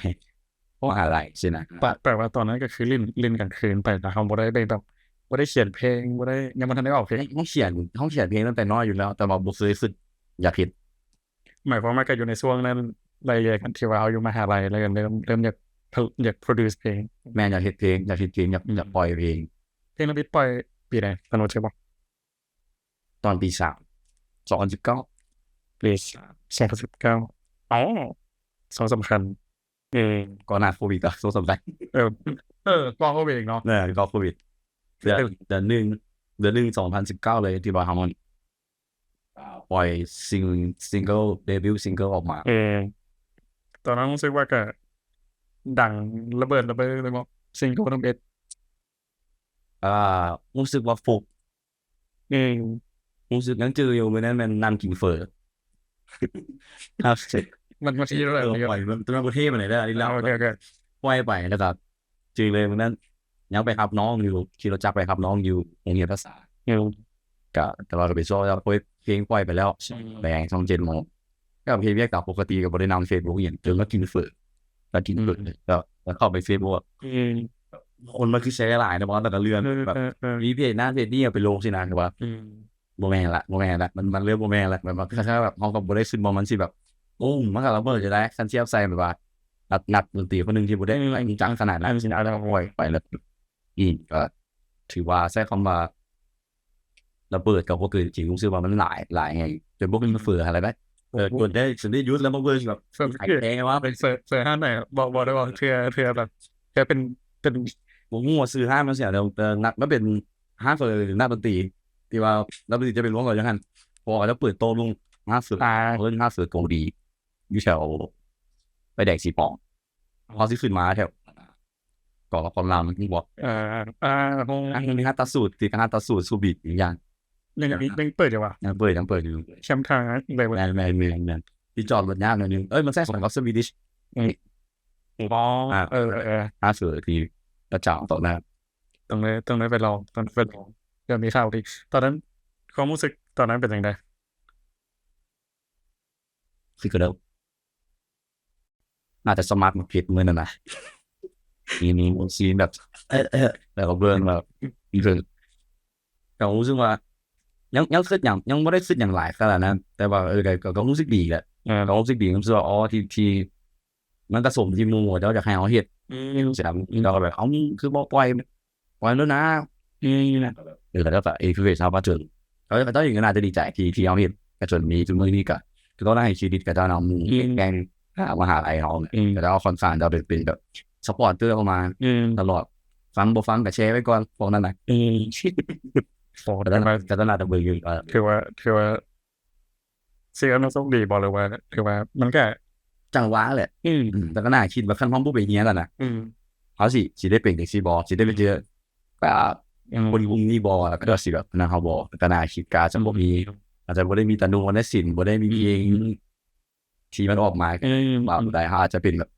ມະຫາໄລຊີ້ນະ ແປ ແປວ່າຕອນນັ້ນກໍຄືຫຼິ້ນ ຫຼິ້ນກາງຄືນໄປ ແຕ່ເຮົາບໍ່ໄດ້ໄປແບບ ບໍ່ໄດ້ຂຽນເພງ ບໍ່ໄດ້ ຍັງບໍ່ທັນໄດ້ອອກເພງ. ເຮົາຂຽນ ເຮົາຂຽນເພງຕັ້ງແຕ່ນ້ອຍຢູ່ແລ້ວ ແຕ່ວ່າບໍ່ເຄີຍຝຶກ ຢາກເຮັດ. ໝາຍຄວາມວ່າກໍຢູ່ໃນຊ່ວງນັ້ນ ໄລ່ເລີຍກັນ ທີ່ວ່າເຮົາຢູ່ມະຫາໄລ ແລ້ວກໍເລີ່ມ ເລີ່ມຢາກ ຢາກ produce ເພງ. ແມ່ນ ຢາກເຮັດເພງ ຢາກເຮັດເພງ ຢາກ ຢາກປ່ອຍເພງ. ເພງນ້ອງບິດປ່ອຍປີໃດ ຕອນນັ້ນ ຈຳບໍ່? ຕອນປີສາມ ສອງພັນສິບເກົ້າ ປີສາມ ສອງພັນສິບເກົ້າ ອໍ ຊ່ວງສຳຄັນ. ເອີ ກ່ອນໜ້າໂຄວິດ ກໍຊ່ວງສຳຄັນ. ເອີ ເອີ ກ່ອນໂຄວິດເນາະ. ເອີ ກ່ອນໂຄວິດ ເດືອນ ເດືອນໜຶ່ງ ເດືອນໜຶ່ງ ສອງພັນສິບເກົ້າເລີຍ ທີ່ວ່າເຮົາ ອ່າ ປ່ອຍຊິງ debut single ອອກມາ. ເອີ ຕອນນັ້ນຮູ້ສຶກວ່າກໍດັງລະເບີດລະເບີດເລີຍເນາະ single ນ້ອງບິດ. ອ່າ ຮູ້ສຶກວ່າຟຸກ. ອືມ ຮູ້ສຶກ ຍັງຈື່ຢູ່ ມື້ນັ້ນແມ່ນນັ່ງກິນເຝີ. ມັນ ມັນເທ່ເທົ່າໃດ? ເອີ ປ່ອຍ ມັນ ມັນບໍ່ເທ່ປານໃດເດີ ອັນນີ້ເລົ່າ. ໂອເຄ ໂອເຄ ປ່ອຍໄປ ແລ້ວກໍຈື່ເລີຍມື້ນັ້ນ ຍັງໄປຮັບນ້ອງຢູ່ ຂີ່ລົດຈັກໄປຮັບນ້ອງຢູ່ໂຮງຮຽນພາສາ. ອືມ ກະ ແຕ່ວ່າກໍເປັນຊ່ວງທີ່ເພງປ່ອຍໄປແລ້ວ ອືມ ແລງ ຊ່ອງເຈັດໂມງ ກໍເຮັດວຽກຕາມປົກກະຕິ ກໍບໍ່ໄດ້ນຳ Facebook ອີ່ຫຍັງ ຈົນມາກິນເຝີ ມາກິນເຝີ ອືມ ແລ້ວ ແລ້ວເຂົ້າໄປ Facebook ອືມ ຄົນມັນຄືແຊຫຼາຍນະ ແລ້ວກໍເລື່ອນ ເອີ ແບບ ເອີ ເອີ ມີເພຈນັ້ນເພຈນີ້ເອົາໄປລົງຊີ້ນະ ຄືວ່າ ອືມ ບໍ່ແມ່ນລະ ບໍ່ແມ່ນລະ ມັນ ມັນເລີ່ມບໍ່ແມ່ນລະ ແບບວ່າ ຄືແບບເຮົາກໍບໍ່ໄດ້ຄິດວ່າມັນຊິແບບ ໂອ້ ມັນກໍລະເບີດຢູ່ໄດ໋ ຄັນທຽບໃສ່ແບບວ່າ ນັກ ນັກດົນຕີຄົນໜຶ່ງທີ່ບໍ່ໄດ້ ອືມ ຮູ້ຈັກຂະໜາດນັ້ນ ອືມ ຊິນະ ແລ້ວກໍປ່ອຍໄປ ແລ້ວ ອືມ ກໍຖືວ່າໃຊ້ຄຳວ່າລະເບີດກໍບໍ່ເກີນຈິງ ຮູ້ສຶກວ່າມັນຫຼາຍ ຫຼາຍແຮງ ຈົນບໍ່ມີເຟີຫັ້ນແຫຼະ. ເອີ ຈົນໄດ້ ຈົນໄດ້ຢຸດແລ້ວ ມາເບິ່ງແບບ ເຟີ ຂາຍແພງວ່າ ເຟີ ເຟີຮ້ານໃດ? ບໍ່ ບໍ່ໄດ້ເວົ້າເທື່ອ ເທື່ອແບບ ເທື່ອເປັນ ເປັນ ບໍ່ຮູ້ວ່າຊື່ຮ້ານມັນຊິຫຍັງ ແຕ່ ແຕ່ນັກ ມັນເປັນຮ້ານເຟີນັກດົນຕີ ທີ່ວ່ານັກດົນຕີຈະໄປລວມກັນຢູ່ຫັ້ນ ເພາະວ່າເຂົາເປີດໂຕະລົງ ຮ້ານເຟີ ອ່າ ເອີ້ນຮ້ານເຟີກົງດີ ຢູ່ແຖວໄຟແດງສີປອງ ເຮົາຊິຂຶ້ນມາແຖວ ກໍລະຄອນລາມ ຮູ້ບໍ່? ເອີ ອ່າ ຮ້ານ ຮ້ານຕາສູດ ທີ່ຮ້ານຕາສູດ ສູດບີບອີ່ຫຍັງ ຍັງ ຍັງເປີດຢູ່ຫວາ? ຍັງເປີດ ຍັງເປີດຢູ່ ແຄມທາງ ແມ່ນ ແມ່ນ ແມ່ນ ທີ່ຈອດລົດຍາກໜ້ອຍໜຶ່ງ ເອີຍ ມັນໃຊ້ຂອງກັບສະວີດິດ ອືມ ອໍ ອ່າ ເອີ ເອີ ຮ້ານເຟີທີ່ປະຈຳຕອນນັ້ນ ຕ້ອງໄດ້ ຕ້ອງໄດ້ໄປລອງ ຕ້ອງໄດ້ໄປລອງ ຢາກມີຂ່າວດີ. ຕອນນັ້ນ ຄວາມຮູ້ສຶກຕອນນັ້ນເປັນຈັ່ງໃດ? ຄືກະເດີ ໜ້າຈະສະໝັກຜິດມື້ນັ້ນນະ ມີ ມີຊີນແບບ ແລ້ວກໍເບິ່ງແບບ ເບິ່ງ ກໍຮູ້ສຶກວ່າ ຍັງ ຍັງຄິດຫຍັງ ຍັງບໍ່ໄດ້ຄິດຫຍັງຫຼາຍຂະໜາດນັ້ນ ແຕ່ວ່າ ເອີ ກໍ ກໍ ກໍຮູ້ສຶກດີແຫຼະ ເອີ ກໍຮູ້ສຶກດີ ຮູ້ສຶກວ່າ ອໍ ທີ່ ທີ່ ມັນກະສົມທີ່ໝູ່ເຂົາເຈົ້າຢາກໃຫ້ເຮົາເຮັດ ອືມ ຈັ່ງຊີ້ນະ ເຮົາກໍແບບ ເອົ້າ ຄືບໍ່ປ່ອຍ ປ່ອຍໂລດນະ ອືມ ເອີ ແລ້ວກໍ ເອີ ເຂົາເຈົ້າກໍ ເຂົາເຈົ້າເອງກໍໜ້າຈະດີໃຈທີ່ ທີ່ເຮົາເຮັດ ກະຈົນມີທຸກມື້ນີ້ກະ ກໍຕ້ອງໃຫ້ເຄຣດິດເຂົາເຈົ້ານຳ ອືມ ແກ່ງມະຫາໄລເຮົາ ອືມ ເຂົາເຈົ້າຄ່ອນຂ້າງຈະເປັນ ເປັນແບບ ສະປອນເຕີເຂົ້າມາ ອືມ ຕະຫຼອດ ຟັງບໍ່ຟັງກໍແຊໄວ້ກ່ອນ ພວກນັ້ນນະ ອືມ ໂອ້ ກໍໜ້າ ກໍໜ້າຈະເບິ່ງຢູ່ ເອີ ຖືວ່າ ຖືວ່າ ຊິວ່າມັນໂຊກດີບໍ່ ຫຼືວ່າ ຫຼືວ່າມັນກະຈັງຫວະແຫຼະ ອືມ ແຕ່ກໍໜ້າຄິດວ່າຄັນເຮົາບໍ່ໄປຮຽນຫັ້ນນະ ອືມ ເຮົາຊິ ຊິໄດ້ເປັນຈັ່ງຊີ້ບໍ່ ຊິໄດ້ໄປເຈີ ອ່າ ອືມ ຄົນກຸ່ມນີ້ບໍ່ ແລ້ວກໍຊິແບບນັ້ນເຮົາບໍ່ ກໍໜ້າຄິດ ກໍອາດຈະບໍ່ມີ ອືມ ອາດຈະບໍ່ໄດ້ມີຕາໜູນວະນະສິນ ບໍ່ໄດ້ມີ ອືມ ເພງທີ່ມັນອອກມາ ອືມ ວ່າບໍ່ໄດ້ ເຮົາອາດຈະເປັນແບບ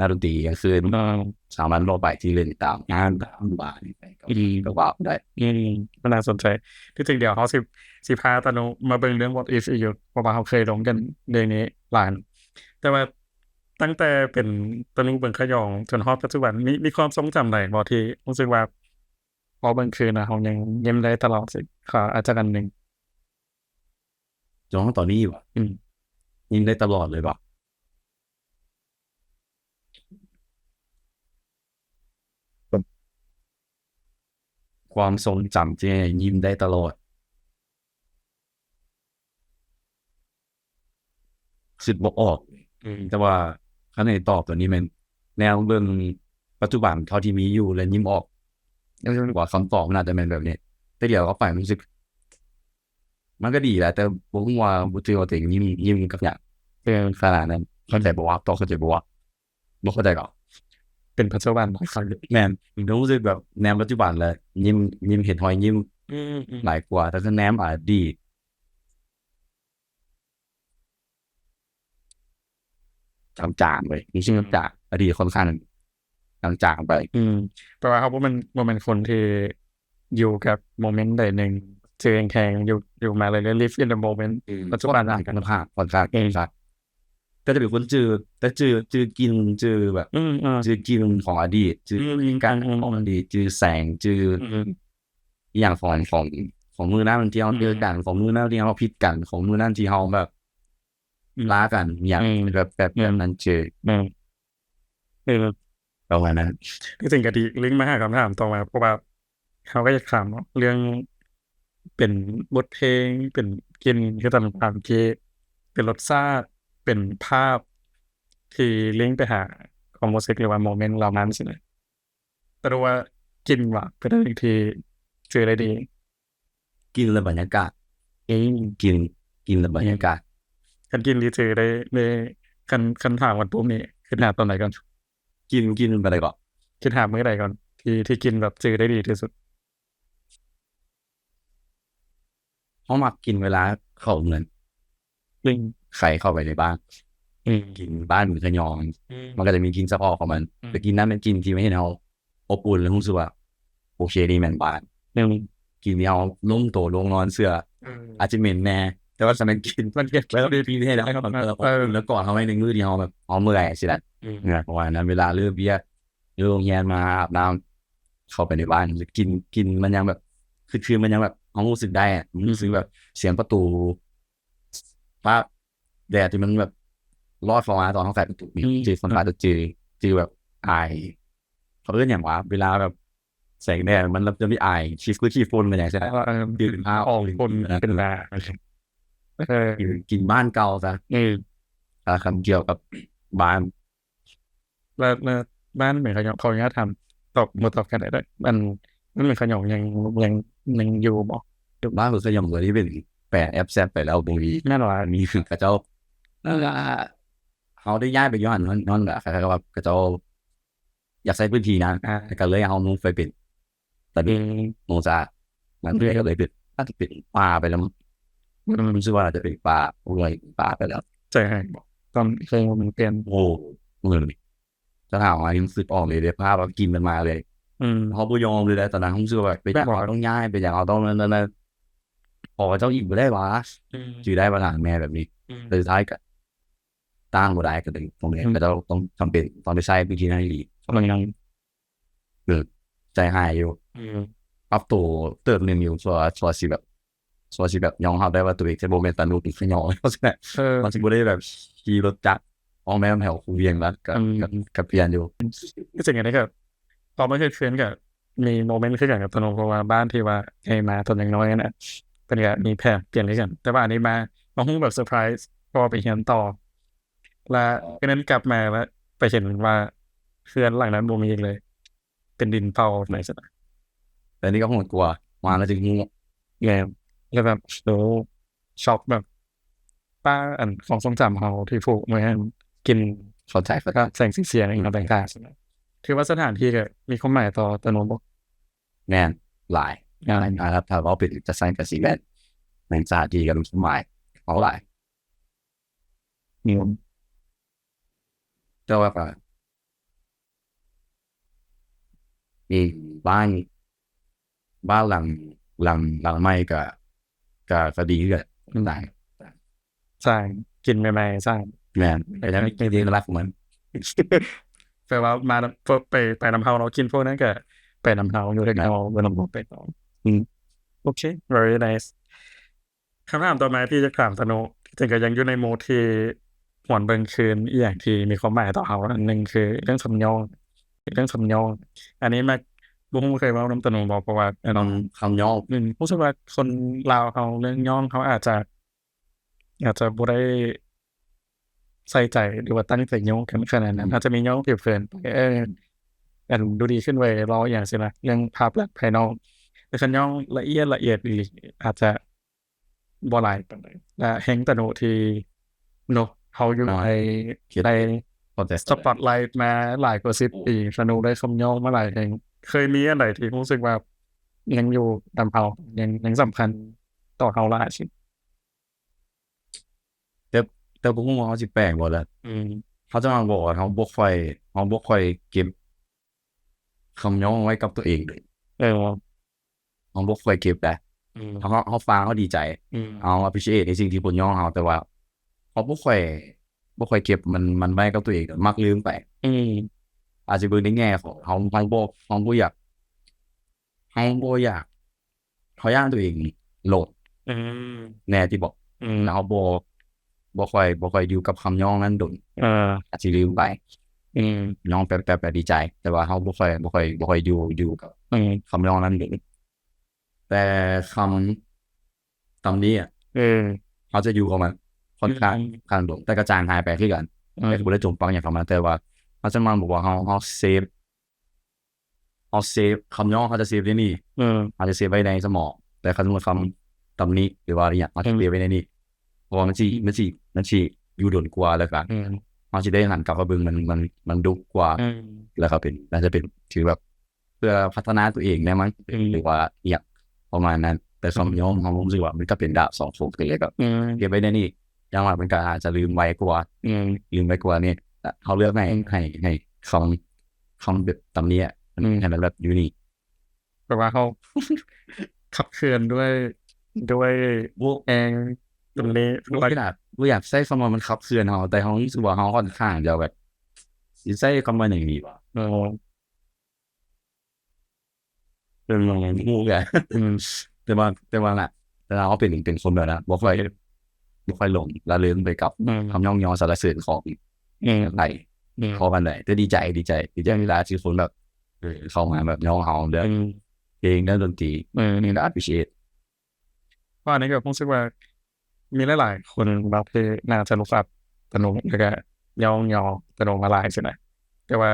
ນັກດົນຕີກາງຄືນ ອ່າ ສາມັນທົ່ວໄປທີ່ຫຼິ້ນຕາມງານຕາມບາ ອືມ ກໍວ່າໄດ້ ອືມ ມັນໜ້າສົນໃຈ. ທີ່ຈິງດຽວເຮົາຊິ ຊິພາຕານຸມາເບິ່ງເລື່ອງ What If ອີກຢູ່ ເພາະວ່າເຮົາເຄີຍລົງກັນເລື່ອງນີ້ຫຼາຍ ແຕ່ວ່າຕັ້ງແຕ່ເປັນຕານຸເບິ່ງຂະຫຍອງຈົນຮອດປັດຈຸບັນ ມີ ມີຄວາມຊົງຈຳໃດບໍ່ທີ່ຮູ້ສຶກວ່າ ພໍເບິ່ງຄືນນະ ເຮົາຍັງຍິ້ມໄດ້ຕະຫຼອດ ຂໍອາດຈະອັນໜຶ່ງ ຈົນຮອດຕອນນີ້ຫວາ? ອືມ ຍິ້ມໄດ້ຕະຫຼອດເລີຍຫວາ? ຄວາມຊົງຈຳທີ່ໃຫ້ຍິ້ມໄດ້ຕະຫຼອດ ຄິດບໍ່ອອກ ອືມ ແຕ່ວ່າຄັນໃຫ້ຕອບຕົວນີ້ແມ່ນແນວເບິ່ງປັດຈຸບັນເທົ່າທີ່ມີຢູ່ ແລະ ຍິ້ມອອກ ວ່າຄຳຕອບມັນອາດຈະແມ່ນແບບນີ້ ແຕ່ດຽວເຂົ້າໄປຮູ້ສຶກ ມັນກໍດີແຫຼະ ແຕ່ບໍ່ຮູ້ວ່າ ບໍ່ຖືວ່າຕົວເອງຍິ້ມ ຍິ້ມກັບຫຍັງ ເປັນຂະໜາດນັ້ນ ເຂົ້າໃຈບໍ່ວະ? ຕອບເຂົ້າໃຈບໍ່ວະ? ບໍ່ເຂົ້າໃຈກໍ ເປັນປັດຈຸບັນ ແມ່ນ ຮູ້ສຶກແບບແນມປັດຈຸບັນ ແລະ ຍິ້ມ ຍິ້ມ ເຫັນຮອຍຍິ້ມ ອືມ ຫຼາຍກວ່າ ແຕ່ຖ້າແນມອະດີດ ຈາງໆ ເວີຍ ຮູ້ສຶກຈາງ ອະດີດຄ່ອນຂ້າງຈາງໆ ໄປ ອືມ ແປວ່າເຮົາບໍ່ແມ່ນ ບໍ່ແມ່ນຄົນທີ່ຢູ່ກັບໂມເມັນໃດໜຶ່ງ ຈື່ແຮງໆ ຢູ່ ຢູ່ມາເລື້ອຍໆ live in the moment ອືມ ປັດຈຸບັນ ຄ່ອນຂ້າງ ຄ່ອນຂ້າງ ອືມ ກໍຈະເປັນຄົນຈື່ ແຕ່ຈື່ ຈື່ກິ່ນ ຈື່ແບບ ອືມ ຈື່ກິ່ນຂອງອະດີດ ຈື່ ອືມ ການຂອງອະດີດ ຈື່ແສງ ຈື່ ອືມ ອີ່ຫຍັງຂອງ ຂອງ ຂອງມື້ນັ້ນທີ່ເຮົາເຈີກັນ ອືມ ຂອງມື້ນັ້ນທີ່ເຮົາຜິດກັນ ຂອງມື້ນັ້ນທີ່ເຮົາແບບ ລາກັນຫຍັງ ອືມ ແບບ ແບບ ອືມ ແບບນັ້ນເຈີ ອືມ ເອີ ປະມານນັ້ນ. ທີ່ຈິງກະດີ ລິງມາຫາຄຳຖາມຕໍ່ມາ ເພາະວ່າເຮົາກໍຢາກຖາມເນາະ ເລື່ອງເປັນບົດເພງ ເປັນກິ່ນ ຄືຕອນຖາມກີ້ ເປັນລົດຊາດ ເປັນພາບທີ່ລິງໄປຫາຄວາມຮູ້ສຶກ ຫຼືວ່າໂມເມັນເຫຼົ່ານັ້ນຊີ້ນະ. ແຕ່ວ່າກິ່ນວ່າເປັນອັນໜຶ່ງທີ່ຈື່ໄດ້ດີ. ກິ່ນ ແລະ ບັນຍາກາດ. ອືມ ກິ່ນ ກິ່ນ ແລະ ບັນຍາກາດ. ຄັນກິ່ນທີ່ຈື່ໄດ້ ໄດ້ ຄັນ ຄັນຖາມກັນປຸບນີ້ ຄິດຫາຕອນໃດກ່ອນ? ກິ່ນ ກິ່ນປານໃດເກາະ? ຄິດຫາມື້ໃດກ່ອນ ທີ່ ທີ່ກິ່ນແບບຈື່ໄດ້ດີທີ່ສຸດ? ເຮົາມັກກິ່ນເວລາເຂົ້າເຮືອນ ອືມ ໃຄເຂົ້າໄປໃນບ້ານ ອືມ ກິ່ນບ້ານມັນຂະຫຍອງ ອືມ ມັນກໍຈະມີກິ່ນສະເພາະຂອງມັນ ອືມ ແຕ່ກິ່ນນັ້ນເປັນກິ່ນທີ່ເຮັດໃຫ້ເຮົາອົບອຸ່ນ ແລະ ຮູ້ສຶກວ່າ ໂອເຄ ນີ້ແມ່ນບ້ານ ອືມ ກິ່ນທີ່ເຮົາລົງໂຕລົງນອນເຊື່ອ ອືມ ອາດຈະເໝັນແດ່ ແຕ່ວ່າສະແມ່ນກິ່ນ ມັນເກັບໄວ້ດີແທ້ ແລ້ວກໍ ເອີ ແລ້ວກໍເຮົາໄວ້ໃນມື້ທີ່ເຮົາແບບ ເຮົາເມື່ອຍຊີ້ນະ ອືມ ເພາະວ່ານັ້ນເວລາເລີກວຽກ ຢູ່ໂຮງຮຽນມາອາບນ້ຳ ເຂົ້າໄປໃນບ້ານ ກິ່ນ ກິ່ນມັນຍັງແບບ ຄື ຄືມັນຍັງແບບ ເຮົາຮູ້ສຶກໄດ້ອະ ອືມ ຮູ້ສຶກແບບສຽງປະຕູ ຟ້າແດດທີ່ມັນແບບລອດເຂົ້າມາຕອນເຮົາໄຂປະຕູ ອືມ ຈື່ ຄົນ ອືມ ອາດຈະຈື່ ຈື່ແບບອາຍ ເຂົາເອີ້ນຫຍັງວະ ເວລາແບບແສງແດດມັນຈະມີອາຍ ຂີ້ ຄືຂີ້ຝຸ່ນແມ່ນຫຍັງຊີ້ນະ ເອີ ເອີ ຈື່ເປັນພາບ ອອກຝົນເປັນ ເອີ ກິ່ນ ກິ່ນບ້ານເກົ່າຊະ ອືມ ຖ້າຄັນກ່ຽວກັບບ້ານ ແລ້ວ ແລ້ວບ້ານແມ່ຂະຫຍອງ ຂໍອະນຸຍາດຖາມ ຕອບ ບໍ່ຕອບກໍໄດ້ເດີ ອັນ ບ້ານແມ່ຂະຫຍອງຍັງ ຍັງ ຍັງຢູ່ບໍ່? ບ້ານແມ່ຂະຫຍອງກໍໄດ້ເປັນແປແອັບແຊັບໄປແລ້ວ ບໍ່ມີ ແມ່ນຫວາ? ມີ ຄືເຂົາເຈົ້າ ເອີ ເຮົາໄດ້ຍ້າຍໄປຢູ່ຫັ້ນ ຍ້ອນ ຍ້ອນວ່າ ເຂົາເຈົ້າວ່າ ເຂົາເຈົ້າຢາກໃຊ້ພື້ນທີ່ນະ ອ່າ ກໍເລີຍເອົາໜູໄປເປັນ ຕອນນີ້ ອືມ ໂມຊາ ມັນ ເອີ ກໍເລີຍເປັນ ອາດຈະເປັນປ່າໄປແລ້ວ ມັນ ມັນ ມັນຮູ້ສຶກວ່າອາດຈະເປັນປ່າ ຫ້ວຍປ່າໄປແລ້ວ. ໃຈຫາຍບໍ່ ຕອນເຄີຍມັນປ່ຽນ? ໂອ້ ເອີ ຖ້າຖາມວ່າ ຮູ້ສຶກອອກເລີຍເດ້ ພາບວ່າກິ່ນມັນມາເລີຍ ອືມ ເຮົາບໍ່ຍອມເລີຍນະ ຕອນນັ້ນ ເຮົາຮູ້ສຶກວ່າ ເປັນຫຍັງເຮົາຕ້ອງຍ້າຍ ເປັນຫຍັງເຮົາຕ້ອງນັ້ນ ນັ້ນ ພໍເຈົ້າອີກບໍ່ໄດ້ຫວາ? ອືມ ຈື່ໄດ້ວ່າຖາມແມ່ແບບນີ້ ອືມ ແຕ່ສຸດທ້າຍກໍຕ້ານບໍ່ໄດ້ ກໍເລີຍຕ້ອງ ອືມ ເຂົາເຈົ້າຕ້ອງຈຳເປັນຕ້ອງໄດ້ໃຊ້ພື້ນທີ່ນັ້ນອີ່ຫຼີ ມັນຍັງ ເອີ ໃຈຫາຍຢູ່ ອືມ ປັບໂຕເຕີບໜຶ່ງຢູ່ ຊົ່ວ ຊົ່ວຊິແບບ ຊົ່ວຊິແບບຍອມຮັບໄດ້ວ່າຕົວເອງຈະບໍ່ແມ່ນຕາໜູກຂະຫຍອງ ເອີ ມັນຊິບໍ່ໄດ້ແບບຂີ່ລົດຈັກອອກແນວແຖວຄູວຽງລະ ກະ ອືມ ກະ ກະປ່ຽນຢູ່. ຄືຈັ່ງອັນນີ້ກໍ ຕອນມາເຮັດເຮືອນກໍມີໂມເມັນຄືກັນກັບຕາໜູ ເພາະວ່າບ້ານທີ່ວ່າໃຫ້ມາຕອນຍັງນ້ອຍຫັ້ນນະ ເພິ່ນກໍມີແຜນປ່ຽນຄືກັນ ແຕ່ວ່າອັນນີ້ມາ ມາຮູ້ແບບເຊີໄພຣສ໌ ເພາະວ່າໄປຮຽນຕໍ່ ລະມື້ນັ້ນກັບມາລະໄປເຫັນວ່າເຮືອນຫຼັງນັ້ນບໍ່ມີອີກເລີຍ ເປັນດິນເປົ່າໄປຊັ້ນນະ. ແຕ່ນີ້ກໍໂຫດກວ່າ ມາແລ້ວຈຶ່ງຮູ້ ແມ່ນ ແລ້ວແບບ ໂອ້ ຊັອກແບບ ປ້າ ອັນ ຂອງຊົງຈຳເຮົາທີ່ຜູກມາ ກິ່ນ ເຂົ້າໃຈ ແລ້ວກໍແສງສີສຽງອີ່ຫຍັງຕ່າງໆ ຖືວ່າສະຖານທີ່ກໍມີຄວາມໝາຍຕໍ່ຕາໜູບໍ່? ແມ່ນ ຫຼາຍ ຫຼາຍ ຫຼາຍ ຖ້າ ຖ້າເວົ້າເປັນຈັດສັນກໍຊິແມ່ນ ແມ່ນສະຖານທີ່ກໍມີຄວາມໝາຍເຮົາຫຼາຍ. ແຕ່ວ່າກໍມີບ້ານ ບ້ານຫຼັງ ຫຼັງ ຫຼັງໃໝ່ກໍ ກໍ ກໍດີຄືກັນ ມັນຫຼາຍ ສ້າງ ກິ່ນໃໝ່ໆ ສ້າງ ແມ່ນ ກໍຍັງມີກິ່ນເອກະລັກຂອງມັນ ແປວ່າມານຳ ໄປ ໄປນຳເຮົາເນາະ ກິ່ນພວກນັ້ນກໍໄປນຳເຮົາ ຢູ່ໃນເຮົາ ບໍ່ນຳເຮົາໄປຕໍ່ ອືມ ໂອເຄ very nice. ຄຳຖາມຕໍ່ມາທີ່ຢາກຖາມຕາໂນ ທີ່ຈິງກໍຍັງຢູ່ໃນໂໝດທີ່ຫວນເບິ່ງຄືນອີ່ຫຍັງທີ່ມີຄວາມໝາຍຕໍ່ເຮົາ ອັນໜຶ່ງຄືເລື່ອງຄຳຍ້ອງ ເລື່ອງຄຳຍ້ອງ ອັນນີ້ມັກ ບໍ່ຮູ້ເຄີຍເວົ້ານຳຕາໂນບໍ່ ເພາະວ່າ ເອີ ຄຳ ຄຳຍ້ອງ ອືມ ຮູ້ສຶກວ່າຄົນລາວເຮົາເລື່ອງຍ້ອງເຮົາອາດຈະ ອາດຈະບໍ່ໄດ້ໃສ່ໃຈ ຫຼືວ່າຕັ້ງໃຈຍ້ອງກັນຂະໜາດນັ້ນ ອືມ ອາດຈະມີຍ້ອງຜິວເຜິນໄປ ເອີ ອັນດູດີຂຶ້ນໄວຣໍ ອີ່ຫຍັງຊີ້ນະ ເລື່ອງພາບລັກພາຍນອກ ແຕ່ຄັນຍ້ອງລະອຽດ ລະອຽດອີ່ຫຼີ ອາດຈະ ບໍ່ຫຼາຍປານໃດ ແລະ ແຮງຕາໂນທີ່ເນາະ ເຮົາຢູ່ໃນ ໃນສະປອດໄລມາຫຼາຍກວ່າສິບປີ ຕາໂນໄດ້ຄຳຍ້ອງມາຫຼາຍແຮງ ເຄີຍມີອັນໃດທີ່ຮູ້ສຶກວ່າຍັງຢູ່ນຳເຮົາ ຍັງ ຍັງສຳຄັນຕໍ່ເຮົາຫຼາຍ? ແຕ່ ແຕ່ບໍ່ຮູ້ວ່າເຮົາຊິແປກບໍ່ລະ ອືມ ເຮົາຈະມາບອກວ່າເຮົາບໍ່ຄ່ອຍ ເຮົາບໍ່ຄ່ອຍເກັບ ຄຳຍ້ອງໄວ້ກັບຕົວເອງເລີຍ ເອີ ເຮົາບໍ່ຄ່ອຍເກັບໄດ໋ ອືມ ເຮົາ ເຮົາຟັງ ເຮົາດີໃຈ ອືມ ເຮົາ appreciate ໃນສິ່ງທີ່ເພິ່ນຍ້ອງເຮົາ ແຕ່ວ່າເຮົາບໍ່ຄ່ອຍ ບໍ່ຄ່ອຍເກັບມັນ ມັນໄວ້ກັບຕົວເອງ ມັກລືມໄປ ອືມ ອາດຊິເບິ່ງໃນແງ່ຂອງເຮົາ ເຮົາບໍ່ ເຮົາບໍ່ຢາກ ເຮົາບໍ່ຢາກ ເຮົາຢ້ານຕົວເອງໂຫຼດ ອືມ ແນ່ຕິບໍ ອືມ ແລ້ວເຮົາບໍ່ ບໍ່ຄ່ອຍ ບໍ່ຄ່ອຍຢູ່ກັບຄຳຍ້ອງນັ້ນດົນ ເອີ ອາດຊິລືມໄປ ອືມ ຍ້ອງແປັບໆ ແລ້ວດີໃຈ ແຕ່ວ່າເຮົາບໍ່ຄ່ອຍ ບໍ່ຄ່ອຍ ບໍ່ຄ່ອຍຢູ່ ຢູ່ກັບ ອືມ ຄຳຍ້ອງນັ້ນດົນ ແຕ່ຄຳຕຳໜິອະ ອືມ ເຮົາຈະຢູ່ກັບມັນຄ່ອນຂ້າງ ອືມ ຂ້າງດົນ ແຕ່ກໍຈາງຫາຍໄປຄືກັນ ອືມ ແຕ່ກໍບໍ່ໄດ້ຈົ່ມປັກຫຍັງກັບມັນ ແຕ່ວ່າເຮົາຈະມາບອກວ່າເຮົາ ເຮົາເຊບ ເຮົາເຊບ ຄຳຍ້ອງເຮົາຈະເຊບໄວ້ໃນນີ້ ອືມ ເຮົາຈະເຊບໄວ້ໃນສະໝອງ ແຕ່ຄັນສົມມຸດຄຳຕຳໜິ ຫຼືວ່າອີ່ຫຍັງ ເຮົາຈະ ອືມ ເຊບໄວ້ໃນນີ້ ເພາະວ່າມັນຊິ ມັນຊິ ມັນຊິຢູ່ດົນກວ່າ ແລ້ວກໍ ອືມ ເຮົາຊິໄດ້ຫັນກັບມາເບິ່ງມັນ ມັນ ມັນດຸກວ່າ ອືມ ແລ້ວກໍເປັນ ໜ້າຈະເປັນທີ່ແບບ ເພື່ອພັດທະນາຕົວເອງໄດ້ມັ້ງ ອືມ ຫຼືວ່າອີ່ຫຍັງປະມານນັ້ນ ແຕ່ຄຳ ອືມ ຍ້ອງເຮົາຮູ້ສຶກວ່າມັນກໍເປັນດາບສອງຄົມ ກໍເລີຍແບບ ອືມ ເກັບໄວ້ໃນນີ້ ຢ່າງວ່າມັນກໍອາດຈະລືມໄວກວ່າ ອືມ ລືມໄວກວ່ານີ້ ເຮົາເລືອກໃຫ້ ອືມ ໃຫ້ ໃຫ້ຄຳ ຄຳແບບຕຳໜິ ອືມ ໃຫ້ມັນແບບຢູ່ນີ້ ແປວ່າເຮົາຂັບເຄື່ອນດ້ວຍ ດ້ວຍແຮງຕຳໜິ ບໍ່ຢາກ ບໍ່ຢາກໃຊ້ຄຳວ່າມັນຂັບເຄື່ອນເຮົາ ແຕ່ເຮົາຮູ້ສຶກວ່າເຮົາຂ້ອນຂ້າງຈະແບບ ຊິໃຊ້ຄຳວ່າຫຍັງດີວະ ເອີ ເປັນຫຍັງຮູ້ແຫຼະ ອືມ ແຕ່ວ່າ ແຕ່ວ່ານະ ແຕ່ວ່າເຮົາເປັນ ເປັນຄົນແບບນັ້ນ ບໍ່ຄ່ອຍ ບໍ່ຄ່ອຍຫຼົງລະເລີງໄປກັບ ອືມ ຄຳຍ້ອງຍໍສັນລະເສີນຂອງ ອືມ ໃຜ ອືມ ພໍປານໃດ ແຕ່ດີໃຈ ດີໃຈ ດີໃຈເວລາທີ່ຄົນແບບ ເອີ ເຂົ້າມາແບບຍ້ອງເຮົາເລື່ອງ ອືມ ເພງ ເລື່ອງດົນຕີ ເອີ ກໍ appreciate ເພາະອັນນີ້ກໍຮູ້ສຶກວ່າມີຫຼາຍໆຄົນເນາະ ທີ່ໜ້າຈະ look up ຕາໂນ ແລ້ວກໍຍ້ອງຍໍຕາໂນມາຫຼາຍຊີ້ນະ ແຕ່ວ່າ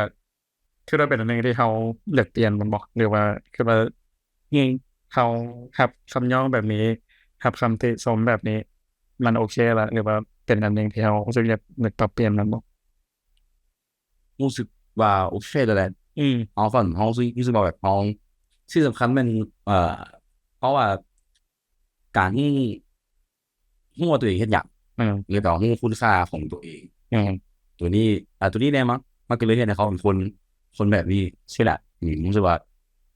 ຄິດວ່າເປັນອັນໜຶ່ງທີ່ເຮົາຢາກປ່ຽນມັນບໍ່ ຫຼືວ່າຄິດວ່າ ເຮົາ ເຮົາຮັບຄຳຍ້ອງແບບນີ້ ຮັບຄຳຕິຊົມແບບນີ້ ມັນໂອເຄລະ ຫຼືວ່າເປັນອັນໜຶ່ງທີ່ເຮົາຮູ້ສຶກຢາກ ຢາກປັບປ່ຽນມັນບໍ່? ຮູ້ສຶກວ່າໂອເຄແລ້ວແຫຼະ ອືມ ເຮົາ ເຮົາຮູ້ສຶກວ່າແບບເຮົາ ສິ່ງສຳຄັນແມ່ນ ເອີ ເພາະວ່າການຮູ້ ຮູ້ວ່າຕົວເອງເຮັດຫຍັງ ອືມ ແລ້ວກໍຮູ້ຄຸນຄ່າຂອງຕົວເອງ ອືມ ຕົວນີ້ ອາ ຕົວນີ້ແຫຼະມັ້ງ ມັນກໍເລີຍເຮັດໃຫ້ເຂົາເປັນຄົນ ຄົນແບບນີ້ຊີ້ແຫຼະ ອືມ ຮູ້ສຶກວ່າ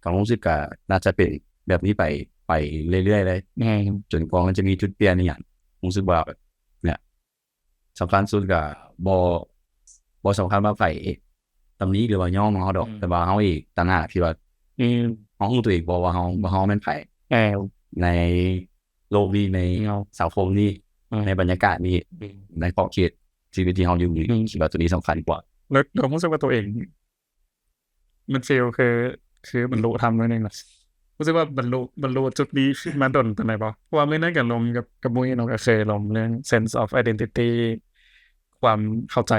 ຄວາມຮູ້ສຶກກໍໜ້າຈະເປັນແບບນີ້ໄປ ໄປເລື້ອຍໆເລີຍ ອືມ ຈົນກວ່າມັນຈະມີຈຸດປ່ຽນອີ່ຫຍັງ ຮູ້ສຶກວ່າແບບ ເນີ້ຍ ສຳຄັນສຸດກໍບໍ່ ບໍ່ສຳຄັນວ່າໃຜຕຳໜິ ຫຼືວ່າຍ້ອງເຮົາດອກ ອືມ ແຕ່ວ່າເຮົາເອງຕ່າງຫາກທີ່ວ່າ ອືມ ເຮົາຮູ້ຕົວເອງບໍ່ວ່າເຮົາ ວ່າເຮົາແມ່ນໃຜ ເອີ ໃນໂລກນີ້ ໃນ ເອີ ສັງຄົມນີ້ ເອີ ໃນບັນຍາກາດນີ້ ອືມ ໃນຂອບເຂດຊີວິດທີ່ເຮົາຢູ່ນີ້ ອືມ ຄິດວ່າຕົວນີ້ສຳຄັນກວ່າ ແລ້ວ ແລ້ວຮູ້ສຶກວ່າຕົວເອງ ມັນຟີລຄື ຄືບັນລຸທຳໜ້ອຍໜຶ່ງນະ ຮູ້ສຶກວ່າບັນລຸ ບັນລຸຈຸດນີ້ມາດົນປານໃດບໍ່? ເພາະວ່າມື້ນັ້ນກໍລົມກັບ ກັບໝູ່ເນາະ ກໍເຄີຍລົມເລື່ອງ sense of identity ຄວາມເຂົ້າໃຈ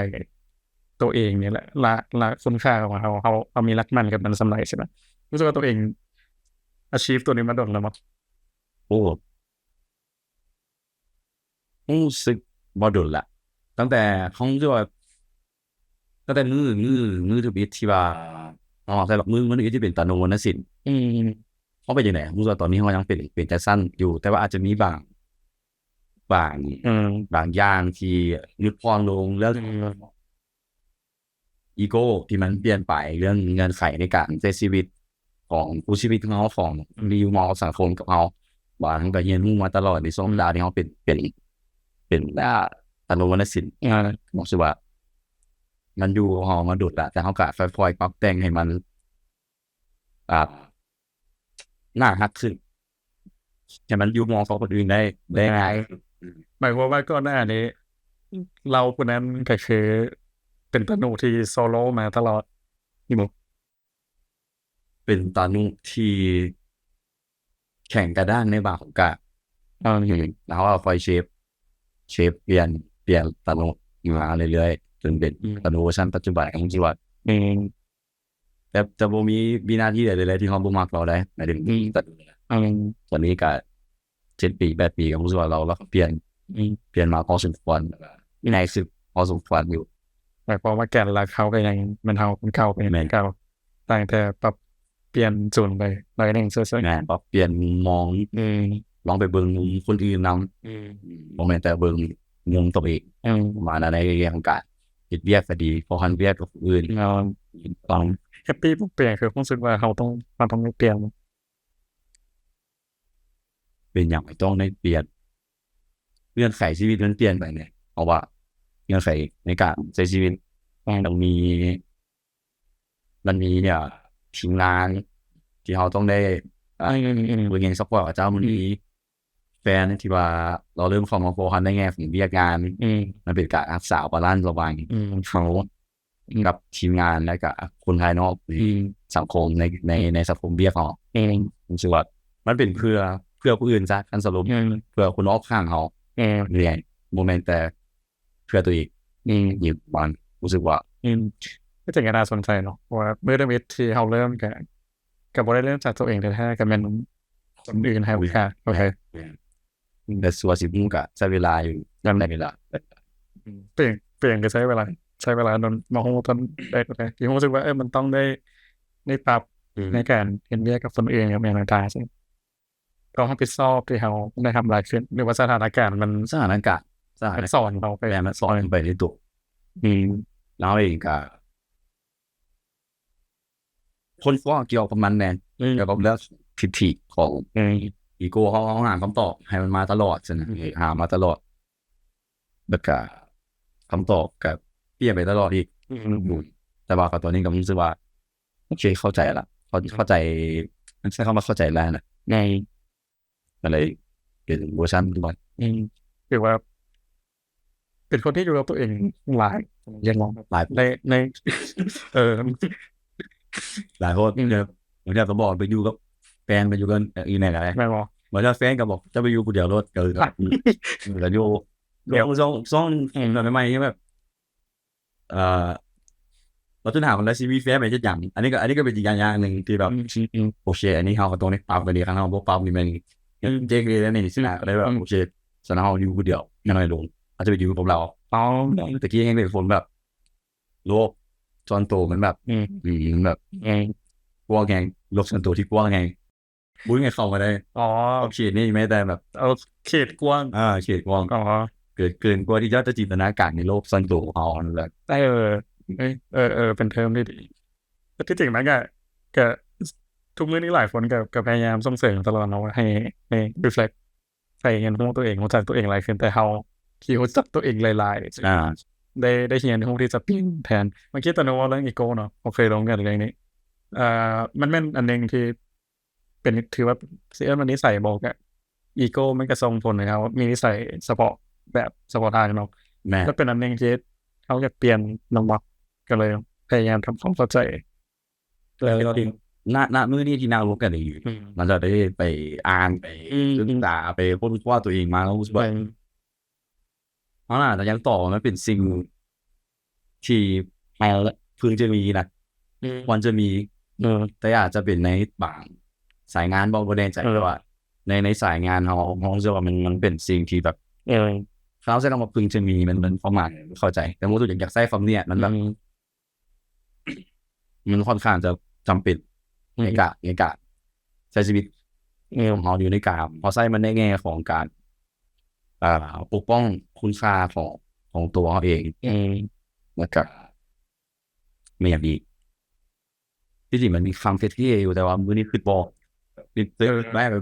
ຕົວເອງນີ້ແຫຼະ ລະ ລະຄຸນຄ່າຂອງເຮົາ ເຮົາ ເຮົາມີຫຼັກໝັ້ນກັບມັນສ່ຳໃດຊີ້ນະ ຮູ້ສຶກວ່າຕົວເອງ achieve ຕົວນີ້ມາດົນແລ້ວບໍ່? ໂອ້ ຮູ້ສຶກບໍ່ດົນລະ ຕັ້ງແຕ່ເຮົາຮູ້ສຶກວ່າ ຕັ້ງແຕ່ມື້ ມື້ ມື້ທຳອິດທີ່ວ່າ ເຮົາໃສ່ບັກມື້ ມື້ທຳອິດທີ່ເປັນຕາໂນວັນນະສິນ ອືມ ເຮົາເປັນຈັ່ງໃດ? ຮູ້ສຶກວ່າຕອນນີ້ເຮົາຍັງເປັນ ເປັນຈັ່ງຊັ້ນຢູ່ ແຕ່ວ່າອາດຈະມີບາງ ບາງ ອືມ ບາງຢ່າງທີ່ຫຼຸດຜ່ອນລົງ ແລ້ວ ອືມ ອີໂກ້ທີ່ມັນປ່ຽນໄປ ເລື່ອງເງື່ອນໄຂໃນການໃຊ້ຊີວິດຂອງຄູ່ຊີວິດຂອງເຮົາ ຂອງທີ່ຢູ່ມອງສັງຄົມກັບເຮົາ ວ່າເຮົາກໍຮຽນຮູ້ມາຕະຫຼອດໃນຊ່ວງເວລາທີ່ເຮົາເປັນ ເປັນ ເປັນ ອ່າ ຕາໂນວັນນະສິນ ອືມ ຮູ້ສຶກວ່າມັນຢູ່ກັບເຮົາມາດົນລະ ແຕ່ເຮົາກໍຄ່ອຍໆປັບແຕ່ງໃຫ້ມັນ ອ່າ ໜ້າຮັກຂຶ້ນ ໃຫ້ມັນຢູ່ມອງຂອງຄົນອື່ນໄດ້ ໄດ້ງ່າຍ ໝາຍຄວາມວ່າກ່ອນໜ້ານີ້ ເຫຼົ່າຜູ້ນັ້ນກໍຄືເປັນຕາໂນທີ່ໂຊໂລມາຕະຫຼອດຢູ່ ເປັນຕາໂນທີ່ແຂງກະດ້ານໃນບາງໂອກາດ ເອີ ແລ້ວເຮົາກໍຄ່ອຍເຊບ ເຊບປ່ຽນ ປ່ຽນຕາໂນຢູ່ມາເລື້ອຍໆ ຈົນເປັນ ອືມ ຕາໂນເວີຊັນປັດຈຸບັນ ກໍຮູ້ສຶກວ່າ ອືມ ແຕ່ ແຕ່ບໍ່ມີ ມີໜ້າທີ່ໃດເລີຍທີ່ເຮົາບໍ່ມັກເວົ້າໄດ້ ໝາຍເຖິງ ອືມ ແບບ ອືມ ຕອນນີ້ກໍເຈັດປີ ແປດປີ ກໍຮູ້ສຶກວ່າເຮົາ ເຮົາປ່ຽນ ອືມ ປ່ຽນມາພໍສົມຄວນ ແລ້ວກໍ ອືມ ໃນ ຄືພໍສົມຄວນຢູ່ ໝາຍຄວາມວ່າແກນຫຼັກເຮົາກໍຍັງແມ່ນເຮົາຄົນເກົ່າ ແມ່ນ ແມ່ນ ຄືເກົ່າ ຕ່າງແຕ່ປັບປ່ຽນສູນໄປໜ້ອຍໜຶ່ງຊື່ໆ ແມ່ນ ປັບປ່ຽນມຸມມອງ ອືມ ລອງໄປເບິ່ງມຸມຄົນອື່ນນຳ ອືມ ບໍ່ແມ່ນແຕ່ເບິ່ງມຸມຕົວເອງ ອືມ ປະມານນັ້ນ ໃນເລື່ອງຂອງການເຮັດວຽກກໍດີ ເພາະເຮົາເຮັດວຽກກັບຄົນອື່ນ ແມ່ນ ຕ້ອງ ແຮບປີ້ບໍ່ປ່ຽນ ຄືຮູ້ສຶກວ່າເຮົາຕ້ອງ ເຮົາຕ້ອງໄດ້ປ່ຽນ ເປັນຫຍັງຕ້ອງໄດ້ປ່ຽນ? ເງື່ອນໄຂຊີວິດມັນປ່ຽນໄປແຫຼະ ເພາະວ່າເງື່ອນໄຂໃນການໃຊ້ຊີວິດ ມັນມີ ມັນມີ ອ່າ ທີມງານທີ່ເຮົາຕ້ອງໄດ້ ອ່າ ອືມໆໆ ເບິ່ງແຍງຊັບພອດເຂົາເຈົ້າ ມັນມີ ອືມ ປນທີ່ວ່າເຮົາເລີ່ມເຂົ້າມາພົວພັນໃນແງ່ຂອງວຽກງານ ອືມ ມັນເປັນການຮັກສາບາລານລະຫວ່າງ ອືມ ເຮົາກັບທີມງານ ແລະກະຄົນພາຍນອກ ອືມ ສັງຄົມໃນ ໃນ ໃນສັງຄົມວຽກເຮົາ ອືມ ຮູ້ສຶກວ່າມັນເປັນເພື່ອ ເພື່ອຜູ້ອື່ນຊະ ຄັນສະຫຼຸບ ອືມ ເພື່ອຄົນຮອບຂ້າງເຮົາ ອືມ ເລື້ອຍ ບໍ່ແມ່ນແຕ່ເພື່ອຕົວເອງ ອືມ ຢູ່ປະມານ ຮູ້ສຶກວ່າ ອືມ ກໍເປັນການໜ້າສົນໃຈເນາະ ເພາະວ່າມື້ທຳອິດທີ່ເຮົາເລີ່ມກະ ກໍບໍ່ໄດ້ເລີ່ມຈາກຕົວເອງແທ້ໆ ກໍແມ່ນຄົນອື່ນໃຫ້ໂອກາດ ໂອເຄ ແມ່ນ ແຕ່ກວ່າຊິຮູ້ກໍໃຊ້ເວລາຢູ່ ໃຊ້ເວລາ ອືມ ເປັນຫຍັງ ເປັນຫຍັງກໍໃຊ້ເວລາ ໃຊ້ເວລາດົນ ມາຮູ້ຕອນແລກ ໂອເຄ ທີ່ຮູ້ສຶກວ່າ ເອີ ມັນຕ້ອງໄດ້ ໄດ້ປັບ ອືມ ໃນການເຮັດວຽກກັບຄົນອື່ນ ກັບຫຍັງຕ່າງໆ ຄວາມຮັບຜິດຊອບທີ່ເຮົາໄດ້ຮັບຫຼາຍຂຶ້ນ ຫຼືວ່າສະຖານະການມັນ ສະຖານະການ ສະຖານະການ ມັນສອນເຮົາໄປ ແມ່ນ ມັນສອນໄປໃນຕົວ ອືມ ແລ້ວເຮົາເອງກໍຄົ້ນຄວ້າກ່ຽວກັບມັນແດ່ ອືມ ກ່ຽວກັບເລື່ອງທິດຖິຂອງ ອືມ ອີໂກ້ເຮົາ ເຮົາຫາຄຳຕອບໃຫ້ມັນມາຕະຫຼອດຊັ້ນນະ ອືມ ຫາມາຕະຫຼອດ ແລ້ວກະຄຳຕອບກະປ່ຽນໄປຕະຫຼອດອີກ ອືມ ແຕ່ວ່າຕອນນີ້ກໍຮູ້ສຶກວ່າ ໂອເຄ ເຂົ້າໃຈລະ ເຂົ້າ ອືມ ເຂົ້າໃຈ ໃຊ້ຄຳວ່າເຂົ້າໃຈແລ້ວນະ ໃນ ກໍເລີຍເປັນເວີຊັນປັດຈຸບັນ ອືມ ຖືວ່າເປັນຄົນທີ່ຢູ່ກັບຕົວເອງຫຼາຍ ຢາກບອກຫຼາຍ ໃນ ໃນ ເອີ ຫຼາຍໂພດ ອືມ ບາງເທື່ອກໍບອກໄປຢູ່ກັບແຟນ ໄປຢູ່ກັບອີ່ແມ່ກໍໄດ້ ແມ່ນບໍ່? ບາງເທື່ອແຟນກໍບອກ ເຈົ້າໄປຢູ່ຜູ້ດຽວໂລດ ກໍ ກໍຢູ່ ແບບຊ່ວງ ຊ່ວງ ອືມ ໃໝ່ໆ ແບບ ເອີ ເຮົາຈະຖາມວ່າຊິມີແຟນໄປເຮັດຫຍັງ ອັນນີ້ກໍ ອັນນີ້ກໍເປັນອີກຢ່າງໜຶ່ງທີ່ແບບ ອືມ ໂອເຄ ອັນນີ້ເຮົາກໍຕ້ອງໄດ້ປັບໄປເລີຍ ຄັນເຮົາບໍ່ປັບນີ້ແມ່ນ ອືມ ເຈັກເລີຍນະນີ້ ອືມ ຊິນະ ກໍເລີຍແບບ ອືມ ໂອເຄ ສະນັ້ນເຮົາຢູ່ຜູ້ດຽວ ຢ່າງໜ້ອຍລົງ ອາດຈະໄປຢູ່ກັບລາວ ອໍ ແຕ່ກີ້ຍັງເປັນຄົນແບບ ໂລກສ່ວນໂຕມັນແບບ ອືມ ອືມ ມັນແບບ ອືມ ກວ້າງແຮງ ໂລກສ່ວນໂຕທີ່ກວ້າງແຮງ ບໍ່ໃຫ້ເຂົ້າມາໄດ້ ອໍ ຂອບເຂດນີ້ແມ້ແຕ່ແບບ ເອີ ເຂດກວ້າງ ເອີ ເຂດກວ້າງ ອໍ ເກີນ ເກີນກວ່າທີ່ເຈົ້າຈະຈິນຕະນາການໃນໂລກສ່ວນຕົວຂອງເຮົານັ້ນແຫຼະ ເອີ ເອີ ເອີ ເປັນເທີມທີ່ດີ ແຕ່ທີ່ຈິງມັນກະ ກະ ທຸກມື້ນີ້ຫຼາຍຄົນກະ ກະພະຍາຍາມສົ່ງເສີມຕະຫຼອດເນາະ ໃຫ້ ໃຫ້ reflect ໃຫ້ຮຽນຮູ້ຕົວເອງ ຮູ້ຈັກຕົວເອງຫຼາຍຂຶ້ນ ແຕ່ເຮົາທີ່ຮູ້ຈັກຕົວເອງຫຼາຍໆ ອາ ໄດ້ ໄດ້ຮຽນຮູ້ທີ່ຈະປ່ຽນແທນ ເມື່ອກີ້ຕອນເຮົາເວົ້າເລື່ອງ ego ເນາະ ເຮົາເຄີຍລົມກັນເລື່ອງນີ້ ເອີ ມັນແມ່ນອັນໜຶ່ງທີ່ ເປັນ ຖືວ່າຊິເອີ້ນວ່ານິໄສບໍ່ ກະອີໂກ້ມັນກະສົ່ງຜົນໃຫ້ເຮົາມີນິໄສສະເພາະແບບສະເພາະທາງເນາະ ແມ່ນ ມັນເປັນອັນໜຶ່ງທີ່ເຮົາຢາກປ່ຽນນຳເນາະ ກະເລີຍພະຍາຍາມທຳຄວາມເຂົ້າໃຈ ແລ້ວນະ ນະມື້ນີ້ທີ່ນັ່ງລົມກັນນີ້ ອືມ ຫຼັງຈາກໄດ້ໄປອ່ານ ໄປ ອືມ ສຶກສາ ໄປຄົ້ນຄວ້າຕົວເອງມາ ເຮົາຮູ້ສຶກວ່າ ອືມ ເຮົາໜ້າຈະຍັງຕອບວ່າມັນເປັນສິ່ງທີ່ເຮົາເພິ່ງຈະມີນະ ອືມ ຄວນຈະມີ ເອີ ແຕ່ອາດຈະເປັນໃນບາງສາຍງານບໍ່ ບໍ່ແນ່ໃຈ ເອີ ແຕ່ວ່າໃນ ໃນສາຍງານເຮົາ ເຮົາຮູ້ສຶກວ່າມັນ ມັນເປັນສິ່ງທີ່ແບບ ເອີ ເຮົາໃຊ້ຄຳວ່າເພິ່ງຈະມີ ມັນ ມັນຄວາມໝາຍເຂົ້າໃຈ ແຕ່ບໍ່ຮູ້ຈັກຢາກໃຊ້ຄຳນີ້ ມັນແບບ ອືມ ມັນຂ້ອນຂ້າງຈະຈຳເປັນ ອືມ ໃນການ ໃນການໃຊ້ຊີວິດ ອືມ ຂອງເຮົາຢູ່ໃນການ ເຮົາໃຊ້ມັນໃນແງ່ຂອງການ ອ່າ ປົກປ້ອງຄຸນຄ່າຂອງ ຂອງຕົວເຮົາເອງ ອືມ ແລ້ວກະແມ່ນຫຍັງອີກ ທີ່ຈິງມັນມີຄຳເທ່ໆຢູ່ ແຕ່ວ່າມື້ນີ້ຄິດບໍ່ອອກ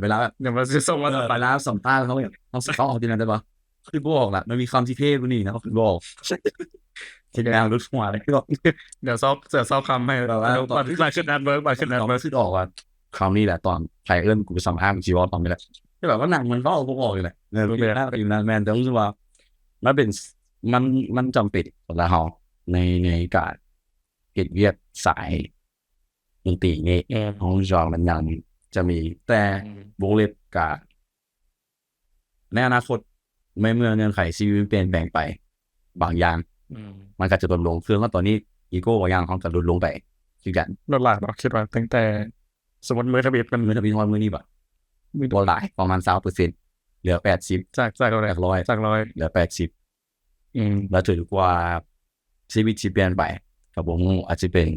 ເວລາ ດຽວມັນຊິສົ່ງມາ ເອີ ເວລາສຳພາດເຮົາ ເຮົາຊິເຂົ້າເອົາທີ່ນັ້ນໄດ້ບໍ່? ຄືບໍ່ອອກລະ ມັນມີຄຳທີ່ເທ່ກວ່ານີ້ນະ ຄືບໍ່ອອກ ເຮັດແນວຫຼຸດຫົວເລີຍ ດຽວຊອກ ດຽວຊອກຄຳໃຫ້ ແບບວ່າ ບາດຂຶ້ນ ບາດຂຶ້ນ ແອັດເວີກ ບາດຂຶ້ນ ແອັດເວີກ ຄິດອອກວ່າ ຄຳນີ້ແຫຼະ ຕອນໃຜເອີ້ນກູໄປສຳພາດ ກູຊິເວົ້າຄຳນີ້ແຫຼະ ແຕ່ແບບວ່າໜັງມັນເວົ້າບໍ່ອອກຢູ່ແຫຼະ ເອີ ແມ່ນ ແມ່ນ ແຕ່ຮູ້ສຶກວ່າ ມັນເປັນ ມັນ ມັນຈຳເປັນສຳລັບເຮົາ ໃນ ໃນການເຮັດວຽກສາຍ ດົນຕີນີ້ ເອີ ຂອງຈອນມັນຍັງຈະມີ ແຕ່ ອືມ ວົງເລັບກະ ໃນອະນາຄົດ ໃນເມື່ອເງື່ອນໄຂຊີວິດມັນປ່ຽນແປງໄປບາງຢ່າງ ອືມ ມັນກໍຈະຫຼຸດລົງ ຄືເຮົາຕອນນີ້ ອີໂກ້ບາງຢ່າງເຮົາກໍຫຼຸດລົງໄປຄືກັນ ລົດຫຼາຍບໍ່? ຄິດວ່າຕັ້ງແຕ່ ສົມມຸດມື້ທຳອິດມັນ ມື້ທຳອິດຮອດມື້ນີ້ບໍ່? ບໍ່ຫຼາຍ ປະມານຊາວເປີເຊັນ ເຫຼືອແປດສິບ ຈາກ ຈາກເທົ່າໃດ? ຈາກຮ້ອຍ ຈາກຮ້ອຍ ເຫຼືອແປດສິບ ອືມ ແລ້ວຈົນກວ່າຊີວິດຊິປ່ຽນໄປ ກໍບໍ່ຮູ້ ອາດຊິເປັນ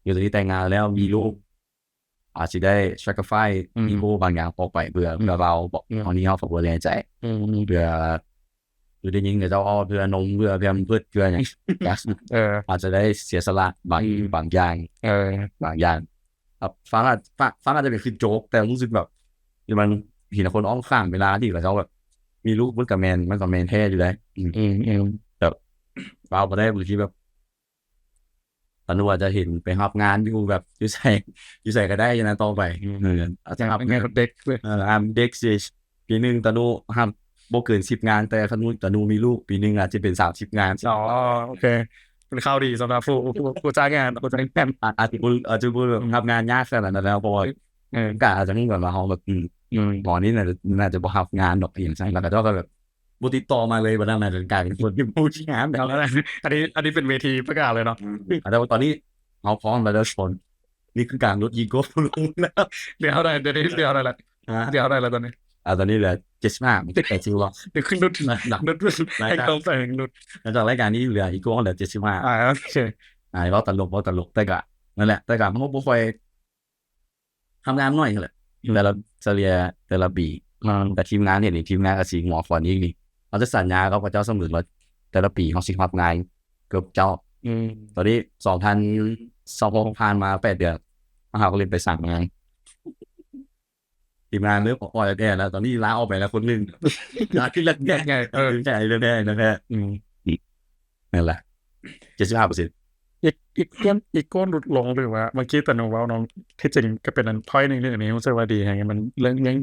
ຢູ່ຕອນນີ້ແຕ່ງງານແລ້ວ ມີລູກ ອາດຊິໄດ້ sacrifice ອືມ ອີໂກ້ບາງຢ່າງອອກໄປ ເພື່ອ ອືມ ເພື່ອເຮົາ ອືມ ເຮົານີ້ເຮົາກໍບໍ່ແນ່ໃຈ ອືມ ເພື່ອ ຄືໄດ້ຍິນເຂົາເຈົ້າເວົ້າ ເພື່ອນົມ ເພື່ອ pampers ເພື່ອຫຍັງ ເອີ ອາດຈະໄດ້ເສຍສະຫຼະບາງ ອືມ ບາງຢ່າງ ເອີ ບາງຢ່າງ ຟັງອາດ ຟັງ ຟັງອາດຈະເປັນຄືໂຈກ ແຕ່ຮູ້ສຶກແບບ ທີ່ມັນເຫັນຄົນອ້ອມຂ້າງເວລາທີ່ເຂົາເຈົ້າແບບມີລູກ ມັນກໍແມ່ນ ມັນກໍແມ່ນແທ້ຢູ່ເດ້ ອືມ ອືມ ແບບ ເວົ້າບໍ່ໄດ້ ບາງທີແບບ ອະນຸວ່າຈະເຫັນໄປຮັບງານຢູ່ແບບ ຢູ່ໃສ ຢູ່ໃສກໍໄດ້ນະຕໍ່ໄປ ອືມ ເອີ ອາດຈະຮັບງານເດັກ ເອີ ເດັກຊິ ປີໜຶ່ງຕານຸຮັບບໍ່ເກີນສິບງານ ແຕ່ຄັນຕານຸມີລູກ ປີໜຶ່ງອາດຈະເປັນສາມສິບງານ. ອໍ ໂອເຄ ເປັນຂ່າວດີສຳລັບຜູ້ ຜູ້ ຜູ້ຈ້າງງານ ຜູ້ຈ້າງງານ ອາດ ອາດຈະບໍ່ ອາດຈະບໍ່ແບບ ອືມ ຮັບງານຍາກຂະໜາດນັ້ນແລ້ວ ເພາະວ່າ ເອີ ກະອາດຈະມີແບບວ່າເຮົາແບບ ອືມ ອືມ ໝໍນີ້ໜ້າຈະ ໜ້າຈະບໍ່ຮັບງານດອກ ອີ່ຫຍັງຊັ້ນ ແລ້ວເຂົາເຈົ້າກໍແບບ ບໍ່ຕິດຕໍ່ມາເລີຍ ບັດນັ້ນນະ ກາຍເປັນຄົນທີ່ບໍ່ມີງານແລ້ວ. ອັນນີ້ ອັນນີ້ເປັນເວທີປະກາດເລີຍເນາະ. ອືມ ແຕ່ວ່າຕອນນີ້ເຮົາພ້ອມແລ້ວທຸກຄົນ ນີ້ຄືການຫຼຸດອີໂກ້ລົງແລ້ວ. ດຽວເທົ່າໃດ ດຽວນີ້ ດຽວເທົ່າໃດລະ? ຮະ? ດຽວເທົ່າໃດລະຕອນນີ້? ອ່າ ຕອນນີ້ເຫຼືອເຈັດສິບຫ້າ ມັນເປັນແປດສິບບໍ່? ດຽວຂຶ້ນຫຼຸດ ຫຼັງຈາກ ຫຼຸດ ຫຼັງຈາກ ໃຫ້ເຂົາໃສ່ຫຼຸດ ຫຼັງຈາກລາຍການນີ້ເຫຼືອອີໂກ້ເຫຼືອເຈັດສິບຫ້າ. ອ່າ ໂອເຄ ອ່າ ເວົ້າຕະຫຼົກ ເວົ້າຕະຫຼົກ ແຕ່ກະ ນັ້ນແຫຼະ ແຕ່ກະມັນກໍບໍ່ຄ່ອຍ ທຳງານໜ້ອຍຫັ້ນແຫຼະ ອືມ ແຕ່ລະ ສະເລ່ຍແຕ່ລະປີ ອືມ ແຕ່ທີມງານເຫັນນີ້ ທີມງານກໍຊິຫົວຂວັນອີກນີ້ ເຮົາຈະສັນຍາກັບເຂົາເຈົ້າສະເໝີວ່າ ແຕ່ລະປີເຮົາຊິຮັບງານເກືອບເຈົ້າ. ອືມ ຕອນນີ້ສອງພັນຊາວຫົກຜ່ານມາແປດເດືອນ ເຮົາກໍເລີຍໄປສັນງານ ທີມງານເລີ່ມອອກແອແລ້ວ ຕອນນີ້ລາອອກໄປແລ້ວຄົນໜຶ່ງ ລາທີ່ເລີກແຍກ ເອີ ໃຫຍ່ເລີຍແນ່ ແນ່ ອືມ ນັ້ນແຫຼະ ເຈັດສິບຫ້າເປີເຊັນ ອີກ ອີກເລື່ອງ ອີໂກ້ຫຼຸດລົງ ຫຼືວ່າເມື່ອກີ້ຕາໂນເວົ້າເນາະ ທີ່ຈິງກໍເປັນອັນ point ໜຶ່ງທີ່ອັນນີ້ຮູ້ສຶກວ່າດີແຮງ ມັນເລື່ອງ ເລື່ອງ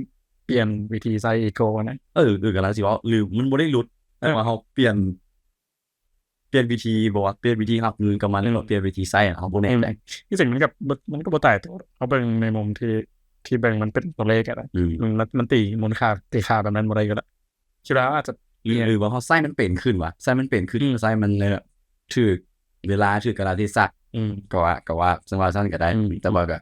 ປ່ຽນວິທີໃຊ້ອີໂກ້ນະ. ເອີ ເອີ ກຳລັງຊິເວົ້າ ຫຼືມັນບໍ່ໄດ້ຫຼຸດ ແຕ່ ເອີ ວ່າເຮົາປ່ຽນ ປ່ຽນວິທີ ບໍ່ວ່າປ່ຽນວິທີຮັບມືກັບມັນ ຫຼືວ່າປ່ຽນວິທີໃຊ້ ເຮົາບໍ່ແນ່ໃຈ. ທີ່ຈິງມັນກໍບໍ່ ມັນກໍບໍ່ຕາຍຕົວ ເຮົາເບິ່ງໃນມຸມທີ່ ທີ່ເບິ່ງມັນເປັນຕົວເລກອະນະ ອືມ ມັນ ມັນ ມັນຕີມູນຄ່າ ຕີຄ່າແບບນັ້ນບໍ່ໄດ້ຢູ່ແລ້ວ. ຄິດວ່າອາດຈະ ຫຼືວ່າເຮົາໃຊ້ມັນເປັນຂຶ້ນວະ ໃຊ້ມັນເປັນຂຶ້ນ ອືມ ໃຊ້ມັນເລີຍແບບຖືກເວລາ ຖືກກາລະເທສະ ອືມ ກໍວ່າ ກໍວ່າ ຊັ້ນວ່າຊັ້ນກໍໄດ້ ອືມ ແຕ່ວ່າກໍ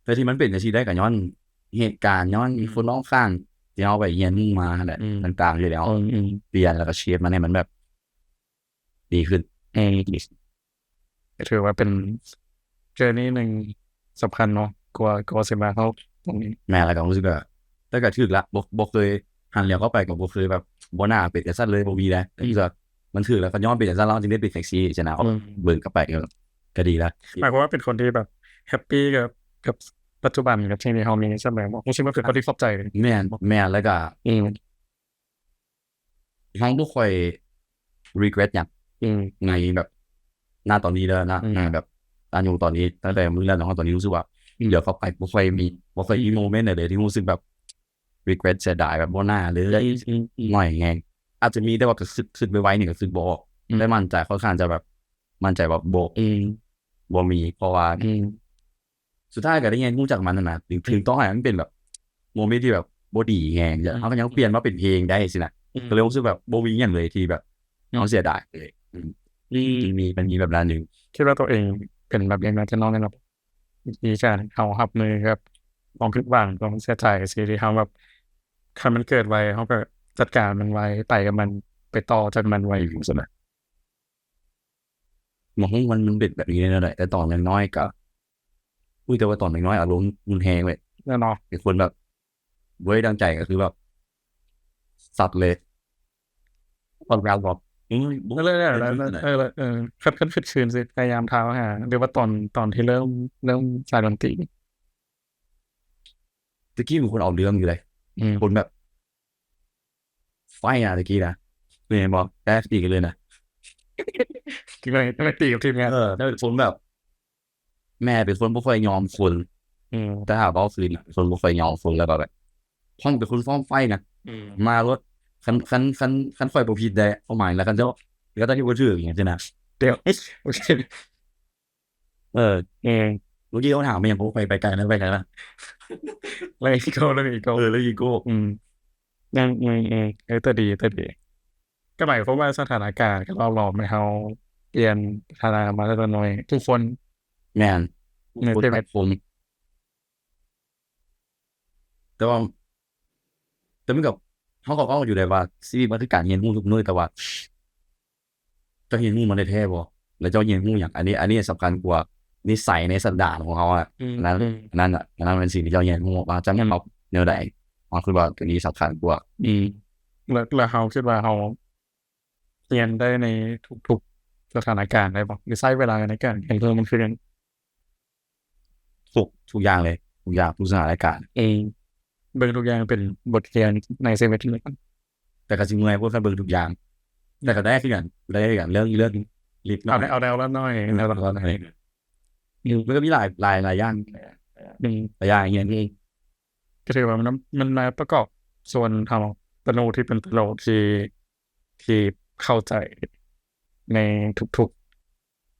ແຕ່ທີ່ມັນເປັນຈັ່ງຊີ້ໄດ້ກໍຍ້ອນເຫດການ ຍ້ອນ ອືມ ຄົນຮອບຂ້າງທີ່ເຮົາໄປຮຽນຮູ້ມາຫັ້ນແຫຼະ ອືມ ຕ່າງໆຢູ່ແລ້ວ ອືມ ອືມ ປ່ຽນ ແລ້ວກໍເຊຟມັນໃຫ້ມັນແບບດີຂຶ້ນ ອືມ ກໍຖືວ່າເປັນ journey ໜຶ່ງສຳຄັນເນາະ ກວ່າ ກວ່າຊິມາຮອດຕົງນີ້. ແມ່ນ ແລ້ວກໍຮູ້ສຶກວ່າ ແຕ່ກໍຖືກລະ ບໍ່ ບໍ່ເຄີຍຫັນຫຼຽວເຂົ້າໄປ ກໍບໍ່ເຄີຍແບບບໍ່ໜ້າເປັນຈັ່ງຊັ້ນເລີຍ ບໍ່ມີເດ້ ອືມ ແຕ່ກໍມັນຖືກແລ້ວ ກໍຍ້ອນເປັນຈັ່ງຊັ້ນ ເຮົາຈຶ່ງໄດ້ເປັນຈັ່ງຊີ້ຊີ້ນະ ອືມ ເບິ່ງກັບໄປ ເອີ ກໍດີລະ. ໝາຍຄວາມວ່າເປັນຄົນທີ່ແບບແຮັບປີກັບ ກັບປັດຈຸບັນ ກັບສິ່ງທີ່ເຮົາມີໃນສະໄໝ ຮູ້ສຶກວ່າເປັນຄົນທີ່ຂອບໃຈເລີຍ. ແມ່ນ ແມ່ນ ແລ້ວກໍ ອືມ ເຮົາບໍ່ຄ່ອຍ regret ຫຍັງ ອືມ ໃນແບບ ນະຕອນນີ້ເດີ ນະ ອືມ ນະແບບອາຍຸຕອນນີ້ ຕັ້ງແຕ່ມື້ນັ້ນຮອດຕອນນີ້ ຮູ້ສຶກວ່າ ອືມ ດຽວເຂົ້າໄປບໍ່ຄ່ອຍມີ ບໍ່ຄ່ອຍມີໂມເມັນໃດເລີຍທີ່ຮູ້ສຶກແບບ regret ເສຍດາຍ ແບບບໍ່ໜ້າເລີຍ ອືມ ໜ້ອຍແຮງ. ອາດຈະມີ ແຕ່ວ່າກໍຄິດ ຄິດໄວໆນີ້ກໍຄິດບໍ່ອອກ ອືມ ແຕ່ໝັ້ນໃຈ ຂ້ອນຂ້າງຈະແບບໝັ້ນໃຈວ່າບໍ່ ອືມ ບໍ່ມີ ເພາະວ່າ ອືມ ສຸດທ້າຍກໍໄດ້ຮຽນຮູ້ຈາກມັນຫັ້ນນະ ເຖິງ ເອີ ເຖິງຕໍ່ໃຫ້ມັນເປັນແບບໂມເມັນທີ່ແບບບໍ່ດີແຮງ ອືມ ເຮົາກໍຍັງປ່ຽນມາເປັນເພງໄດ້ຊີ້ນະ ອືມ ກໍເລີຍຮູ້ສຶກແບບບໍ່ມີຫຍັງເລີຍທີ່ແບບ ອືມ ເຮົາເສຍດາຍເລີຍ ອືມ ອືມ ມີ ມັນມີແບບນັ້ນຢູ່. ຄິດວ່າຕົວເອງເປັນແບບນີ້ມາແຕ່ນ້ອຍເນາະ ວິທີການເຮົາຮັບມືກັບຄວາມຜິດຫວັງ ຄວາມເສຍໃຈ ສິ່ງທີ່ເຮົາແບບ ຄັນມັນເກີດໄວ ເຮົາກໍຈັດການມັນໄວ ໄປກັບມັນ ໄປຕໍ່ຈາກມັນໄວ ອືມ ຊັ້ນນະ. ບໍ່ຮູ້ມັນ ມັນເປັນແບບນີ້ແນວໃດ ແຕ່ຕອນນ້ອຍໆ ກະ ອຸ້ຍ ແຕ່ວ່າຕອນນ້ອຍໆ ອາລົມຮຸນແຮງເວີຍ ແນ່ນອນ ເປັນຄົນແບບ ບໍ່ໄດ້ດັ່ງໃຈ ກໍຄືແບບ ສັດເລີຍ ຕອນແບບ ອືມ ເອີ ເອີ ເອີ ຄັນ ຄັນຄິດຄືນຊິ ພະຍາຍາມຖາມຫາ ຫຼືວ່າຕອນ ຕອນທີ່ເລີ່ມ ເລີ່ມສາຍດົນຕີ ແຕ່ກີ້ເປັນຄົນເອົາເລື່ອງຢູ່ເດ້ ອືມ ຄົນແບບ ໄຟນະແຕ່ກີ້ນະ ເຫັນບໍ່ ແຕ່ຕີກັນເລີຍນະ ຄືໄປ ໄປຕີກັບທີມງານ ເອີ ແຕ່ເປັນຄົນແບບ ແມ່ເປັນຄົນບໍ່ຄ່ອຍຍອມຄົນ ອືມ ແຕ່ຖ້າເວົ້າຄືນນະ ເປັນຄົນບໍ່ຄ່ອຍຍອມຄົນ ແລ້ວກໍແບບ ຂ້ອຍເປັນຄົນພ້ອມໄຟນະ ອືມ ມາໂລດ ຄັນ ຄັນ ຄັນ ຄັນຂ້ອຍບໍ່ຜິດໄດ້ ຄວາມໝາຍ ແລ້ວຄັນເຈົ້າ ແລ້ວຕອນທີ່ບໍ່ຖືກຫຍັງຊີ້ນະ ດຽວ ໂອເຄ ເອີ ເອີ ເມື່ອກີ້ເຂົາຖາມມາຫຍັງ ໂອ້ ໄປ ໄປໄກແລ້ວ ໄປໄກແລ້ວ ເລື່ອງອີໂກ້ ເລື່ອງອີໂກ້ ເອີ ເລື່ອງອີໂກ້ ອືມ ອືມ ອືມ ເອີ ແຕ່ດີ ແຕ່ດີ ກໍໝາຍຄວາມວ່າສະຖານະການກໍຫຼອມໃຫ້ເຮົາປ່ຽນພັດທະນາມາແຕ່ນ້ອຍ ທຸກຄົນ ແມ່ນ ໃນ ທຸກຄົນ ແຕ່ວ່າ ແຕ່ມັນກໍ ເຮົາກໍເວົ້າຢູ່ໄດ້ວ່າຊີວິດມັນຄືການຮຽນຮູ້ທຸກມື້ ແຕ່ວ່າ ເຈົ້າຮຽນຮູ້ມັນໄດ້ແທ້ບໍ່ ແລ້ວເຈົ້າຮຽນຮູ້ຫຍັງ ອັນນີ້ ອັນນີ້ສຳຄັນກວ່ານິໄສໃນສັນດານຂອງເຮົາອະ ອືມ ອັນນັ້ນ ອືມ ອັນນັ້ນອະ ອັນນັ້ນແມ່ນສິ່ງທີ່ເຈົ້າຮຽນຮູ້ວ່າຈະເອົາແນວໃດ ເຮົາຄິດວ່າຕົວນີ້ສຳຄັນກວ່າ ອືມ ແລ້ວ ແລ້ວເຮົາຄິດວ່າເຮົາຮຽນໄດ້ໃນທຸກໆສະຖານະການໄດ້ບໍ່ ຫຼືໃຊ້ເວລາໃນການຮຽນຮູ້ມັນຄືຫຍັງ? ທຸກ ທຸກຢ່າງເລີຍ ທຸກຢ່າງ ທຸກສະຖານະການ ເອີ ເບິ່ງທຸກຢ່າງເປັນບົດຮຽນໃນຊີວິດເລີຍ ແຕ່ກໍຊິເມື່ອຍໂພດຄັນເບິ່ງທຸກຢ່າງ ແຕ່ກໍໄດ້ຄືກັນ ໄດ້ຄືກັນ ເລື່ອງ ເລື່ອງເລັກນ້ອຍ ເອົາແນວ ເອົາແນວລະໜ້ອຍ ເອົາແນວລະໜ້ອຍ ອືມ ມັນກໍມີຫຼາຍ ຫຼາຍ ຫຼາຍຢ່າງ ອືມ ຫຼາຍຢ່າງຮຽນ ກໍຖືວ່າມັນ ມັນມາປະກອບ ສ່ວນເຮົາ ຕະໂນທີ່ເປັນຕະໂນທີ່ ທີ່ເຂົ້າໃຈໃນທຸກ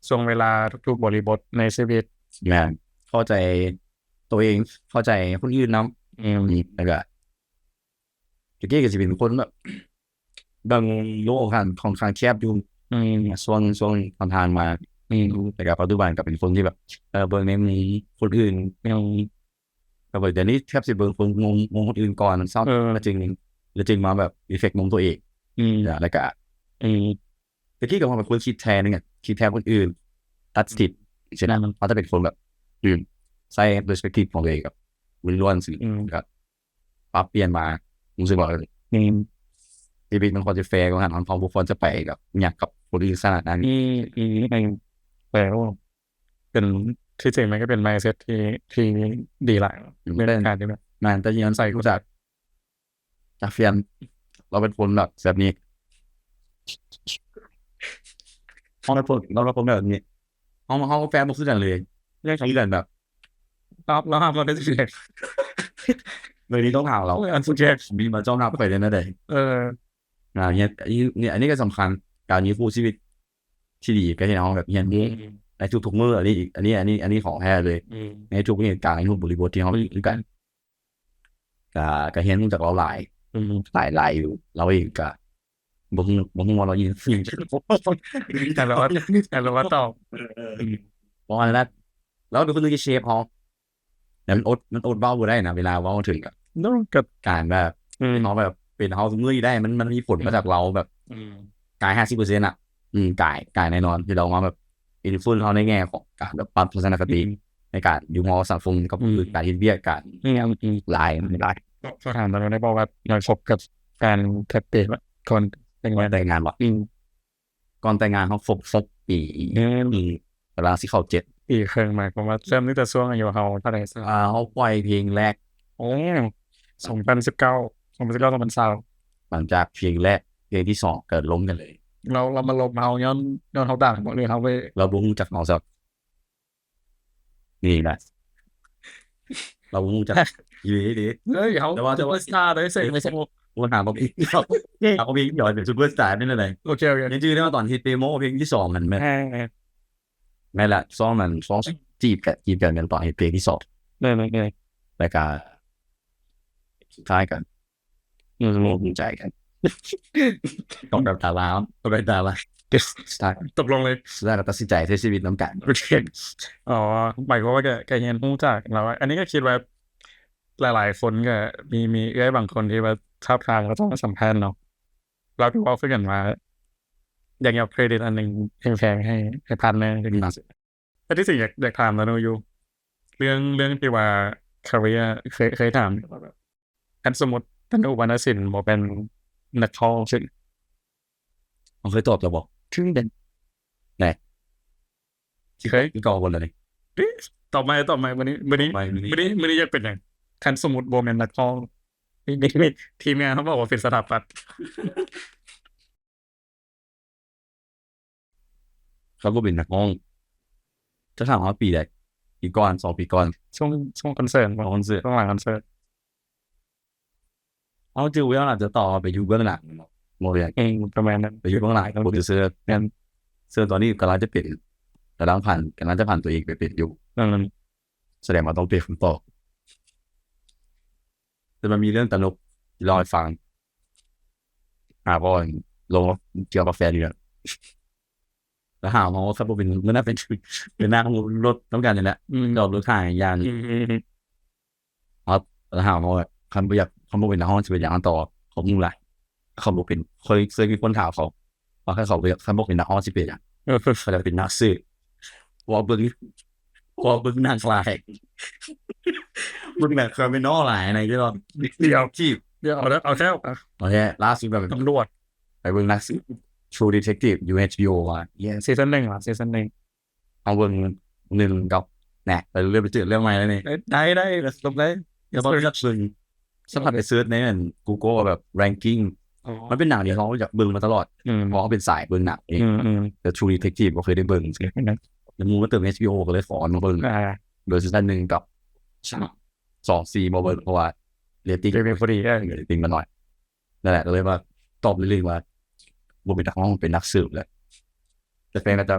ໆ ຊ່ວງເວລາ ທຸກໆບໍລິບົດໃນຊີວິດ. ແມ່ນ ເຂົ້າໃຈໂຕເອງ ເຂົ້າໃຈຄົນອື່ນນຳ. ອືມ ແລ້ວກະ ແຕ່ກີ້ກໍຊິເປັນຄົນແບບ ເບິ່ງໂລກຂ້ອນຂ້າງ ຂ້ອນຂ້າງແຄບຢູ່. ອືມ ຊ່ວງ ຊ່ວງຜ່ານໆມາ. ອືມ ແຕ່ກໍປັດຈຸບັນກໍເປັນຄົນທີ່ແບບ ເອີ ເບິ່ງໃນມຸມຄົນອື່ນ. ອືມ ແຕ່ວ່າດຽວນີ້ແທບຊິເບິ່ງຄົນ ມຸມ ມຸມຄົນອື່ນກ່ອນຊ້ຳ ເອີ ແລ້ວຈຶ່ງ ແລ້ວຈຶ່ງມາແບບ reflect ມຸມຕົວເອງ. ອືມ ແລ້ວກໍ ອືມ ແຕ່ກີ້ກໍວ່າເປັນຄົນຄິດແທນ ຄິດແທນຄົນອື່ນ ຕັດສິດ ຊີ້ນະ. ອືມ ເຮົາຈະເປັນຄົນແບບ ອືມ ໃຊ້ perspective ຂອງຕົວເອງແບບລ້ວນໆ ຊີ້. ອືມ ກໍປັບປ່ຽນມາ ຮູ້ສຶກວ່າ ເອີ ອືມ ຊີວິດມັນຄວນຈະແຟກວ່າຫັ້ນ ເຮົາບໍ່ຄວນຈະໄປແບບຫຍັກກັບຄົນອື່ນຂະໜາດນັ້ນ. ອືມ ອືມ ອືມ ແຕ່ ໂອ້ ເປັນ ທີ່ຈິງມັນກໍເປັນ mindset ທີ່ ທີ່ດີຫຼາຍເນາະ ອືມ ໃນການທີ່ແບບ ແມ່ນ ແຕ່ທີ່ມັນໃສ່ຮູ້ຈັກ ຈາກແຟນ ລາວເປັນຄົນແບບ ແບບນີ້ ເຮົາເປັນຄົນ ລາວເປັນຄົນແບບນີ້ ເຮົາ ເຮົາກັບແຟນບໍ່ຄືກັນເລີຍ. ແມ່ນ ຄືກັນແບບ ລາວ ລາວຮັບເຮົາໄດ້ຈັ່ງໃດ? ເລື່ອງນີ້ຕ້ອງຖາມລາວ. ເອີ ອັນສຸດແທ້ ມີມາເຈົ້າຮັບຂ້ອຍໄດ້ແນວໃດ? ເອີ ອ່າ ເຮັດ ອັນນີ້ ອັນນີ້ກໍສຳຄັນ ການມີຄູ່ຊີວິດທີ່ດີ ກໍເຮັດໃຫ້ເຮົາແບບຮຽນຮູ້ ອືມ ໃນທຸກໆມື້. ອັນນີ້ ອັນນີ້ ອັນນີ້ ອັນນີ້ຂອງແທ້ເລີຍ. ອືມ ໃນທຸກເຫດການ ໃນທຸກບໍລິບົດທີ່ເຮົາຢູ່ກັນ ກະ ກະຮຽນຮູ້ຈັກລາວຫຼາຍ ອືມ ຫຼາຍ ຫຼາຍຢູ່. ລາວເອງກະບໍ່ຮູ້ ບໍ່ຮູ້ວ່າລາວຍິນ ແຕ່ລາວວ່າ ແຕ່ລາວວ່າຕອບ ເອີ ເອີ ອືມ ເພາະວ່ານັ້ນ ລາວເປັນຄົນໜຶ່ງທີ່ shape ເຮົາ ແຕ່ມັນອົດ ມັນອົດເວົ້າບໍ່ໄດ້ນະ ເວລາເວົ້າເຖິງ ເນາະ ກະ ການແບບ ອືມ ເຮົາແບບເປັນເຮົາທຸກມື້ນີ້ໄດ້ ມັນ ມັນມີຜົນມາຈາກລາວແບບ ອືມ ກາຍຫ້າສິບເປີເຊັນອະ ອືມ ກາຍ ກາຍແນ່ນອນ ທີ່ລາວມາແບບ influence ເຮົາໃນແງ່ຂອງການແບບປັບທັດສະນະຄະຕິ ອືມ ໃນການຢູ່ຫໍສັງຄົມກັບ ອືມ ຄົນອື່ນ ການເຮັດວຽກ ການ ອືມ ອືມ ຫຼາຍ ຫຼາຍ. ຂໍຖາມຕອນນັ້ນໄດ້ບໍ່ວ່າ ນ້ອງຄົບກັບແຟນຈັກປີລະ ກ່ອນແຕ່ງງານ? ກ່ອນແຕ່ງງານບໍ່? ອືມ ກ່ອນແຕ່ງງານເຮົາຄົບຫົກປີ ອືມ ປີກຳລັງຊິເຂົ້າເຈັດ ປີເຄິ່ງ. ໝາຍຄວາມວ່າເລີ່ມຕັ້ງແຕ່ຊ່ວງອາຍຸເຮົາເທົ່າໃດ? ອ່າ ເຮົາປ່ອຍເພງແລກ ໂອ້ ສອງພັນສິບເກົ້າ ສອງພັນສິບເກົ້າ ສອງພັນຊາວ ຫຼັງຈາກເພງແລກ ເພງທີສອງກໍລົມກັນເລີຍ. ລາວ ລາວມາລົມເຮົາຍ້ອນ ຍ້ອນເຮົາດັງບໍ່ ຫຼືເຮົາໄປ ລາວບໍ່ຮູ້ຈັກເຮົາຊ້ຳ. ນີ້ນະ ລາວບໍ່ຮູ້ຈັກ ອີ່ຫຼີ ອີ່ຫຼີ. ເອີຍ ເຮົາ ແຕ່ວ່າ ແຕ່ວ່າ ຊຸບເປີສະຕາເດ້ ເຊິ່ງ ເອີຍ ບໍ່ ບໍ່ຖາມເຮົາອີກ ຖາມເຮົາອີກ ດຽວເປັນຊຸບເປີສະຕາແມ່ນແນວໃດ? ໂອເຄ ໂອເຄ ຍັງຈື່ໄດ້ວ່າຕອນເຮັດເປໂມເພງທີສອງນັ້ນແມ່ນ ແມ່ນ ແມ່ນລະ ຊ່ວງນັ້ນ ຊ່ວງຈີບກັນ ຈີບກັນແມ່ນຕອນເຮັດເພງທີສອງ ແມ່ນ ແມ່ນ ແມ່ນ ແລ້ວກະສຸດທ້າຍກະ ອືມ ຮູ້ໃຈກັນ ຕ້ອງແບບດາລາ ຕ້ອງເປັນດາລາ ສຸດທ້າຍ ຕົກລົງເລີຍ ສຸດທ້າຍກໍຕັດສິນໃຈໃຊ້ຊີວິດນຳກັນ. ໂອເຄ ອໍ ໝາຍຄວາມວ່າກໍ ກໍຮຽນຮູ້ຈາກລາວ. ອັນນີ້ກໍຄິດວ່າຫຼາຍໆຄົນກໍມີ ມີເອື້ອຍບາງຄົນທີ່ວ່າທາບທາມເຂົາເຈົ້າມາສຳພັນເນາະ ລາວກໍເວົ້າຄືກັນວ່າ ຢາກ ຢາກເຄຣດິດອັນໜຶ່ງແພງໆໃຫ້ ໃຫ້ພາດເນີ ອືມ ແຕ່ທີ່ຈິງຢາກ ຢາກຖາມລາວຢູ່ ເລື່ອງ ເລື່ອງທີ່ວ່າ career ເຄີຍ ເຄີຍຖາມ ຄັນສົມມຸດ ຕະນຸ ວັນນະສິນ ບໍ່ແມ່ນນັກຮ້ອງ ເຊິ່ງ ເຮົາເຄີຍຕອບແລ້ວບໍ່? ເຄີຍເດ້ ແນ່ ເຄີຍ ຄືເກົ່າບໍ່ລະນີ້? ຕອບໃໝ່ ຕອບໃໝ່ ມື້ນີ້ ມື້ນີ້ ມື້ນີ້ ມື້ນີ້ ມື້ນີ້ຢາກເປັນຫຍັງ? ຄັນສົມມຸດບໍ່ແມ່ນນັກຮ້ອງ ທີມງານເຮົາບອກວ່າເປັນສະຖາປັດ. ຄັນບໍ່ເປັນນັກຮ້ອງ ຈະຖາມເຮົາປີໃດ? ປີກ່ອນ ສອງປີກ່ອນ ຊ່ວງ ຊ່ວງຄອນເສີດ ຊ່ວງຄອນເສີດ ຊ່ວງຫຼັງຄອນເສີດ ເຮົາຈື່ວ່າໜ້າຈະຕອບວ່າໄປຢູ່ເບື້ອງຫຼັງເນາະ ບໍ່ແມ່ນ ເອີ ປະມານນັ້ນ ໄປຢູ່ເບື້ອງຫຼັງ ໂປຣດິວເຊີ ແມ່ນ ເຊິ່ງຕອນນີ້ກຳລັງຈະເປັນ ກຳລັງຜັນ ກຳລັງຈະຜັນຕົວເອງໄປເປັນຢູ່ ນັ້ນ ສະແດງວ່າຕ້ອງປ່ຽນຄຳຕອບ. ແຕ່ມັນມີເລື່ອງຕະຫຼົກທີ່ເລົ່າໃຫ້ຟັງ ຫາບ່ອນລົງກ່ຽວກັບແຟນນີ້ແຫຼະ ແລ້ວຫາມາວ່າຄັນບໍ່ເປັນ ມື້ນັ້ນເປັນ ໄປນັ່ງລົດນຳກັນນີ້ແຫຼະ ອືມ ຈອດລົດຫາຢ່າງ ອືມ ແລ້ວຫາມາວ່າ ຄັນບໍ່ຢາກ ຄັນບໍ່ເປັນນັກຮ້ອງຊິເປັນຫຍັງຕໍ່? ເຂົາຮູ້ຫຼາຍ ເຂົາບໍ່ເປັນ ເຄີຍ ເຄີຍມີຄົນຖາມເຂົາວ່າ ຄັນເຂົາບໍ່ ຄັນບໍ່ເປັນນັກຮ້ອງຊິເປັນຫຍັງ? ເອີ ເຂົາຢາກເປັນນັກສືບ ເພາະວ່າເບິ່ງ ເພາະວ່າເບິ່ງໜັງຫຼາຍ ເບິ່ງໜັງຄຣິມມິນອລຫຼາຍນະ ດຽວ ດຽວ ດຽວ ເອົາແທ້ ເອົາແທ້ ເອົາແທ້ ລ່າສຸດແບບຕຳຫຼວດ ໄປເບິ່ງນັກສືບ True Detective ຢູ່ ເອດເອັຊ ບີ ໂອ ວ່າ ເຢ ຊີຊັນໜຶ່ງຫວາ ຊີຊັນໜຶ່ງ ເຮົາເບິ່ງໜຶ່ງກັບ ແນ່ ໄປເລື່ອຍ ໄປເຈີເລື່ອງໃໝ່ແລ້ວນີ້ ໄດ້ ໄດ້ ໄດ້ ລົບໄດ້ ແລ້ວກໍເລືອກເບິ່ງ ສະພັດໄປເສີດໃນອັນ Google ວ່າແບບ ranking ອໍ ມັນເປັນໜັງທີ່ເຮົາຢາກເບິ່ງມາຕະຫຼອດ ອືມ ເພາະເຮົາເປັນສາຍເບິ່ງໜັງເອງ ອືມໆ ແຕ່ True Detective ບໍ່ເຄີຍໄດ້ເບິ່ງ ອືມ ແລ້ວໝູ່ມາເຕີມ ເອດເອັຊ ບີ ໂອ ກໍເລີຍຂໍເອົາມາເບິ່ງ ອ່າ ເບິ່ງຊີຊັນໜຶ່ງກັບສອງ ສີ່ບໍ່ເບິ່ງ ເພາະວ່າ ເຣດຕິງ ເຣດຕິງພໍດີ ເອີ ເຣດຕິງມັນໜ້ອຍ. ນັ້ນແຫຼະ ກໍເລີຍວ່າຕອບເລີຍວ່າບໍ່ເປັນນັກຮ້ອງ ເປັນນັກສືບແຫຼະ. ແຕ່ແຟນກໍຈະ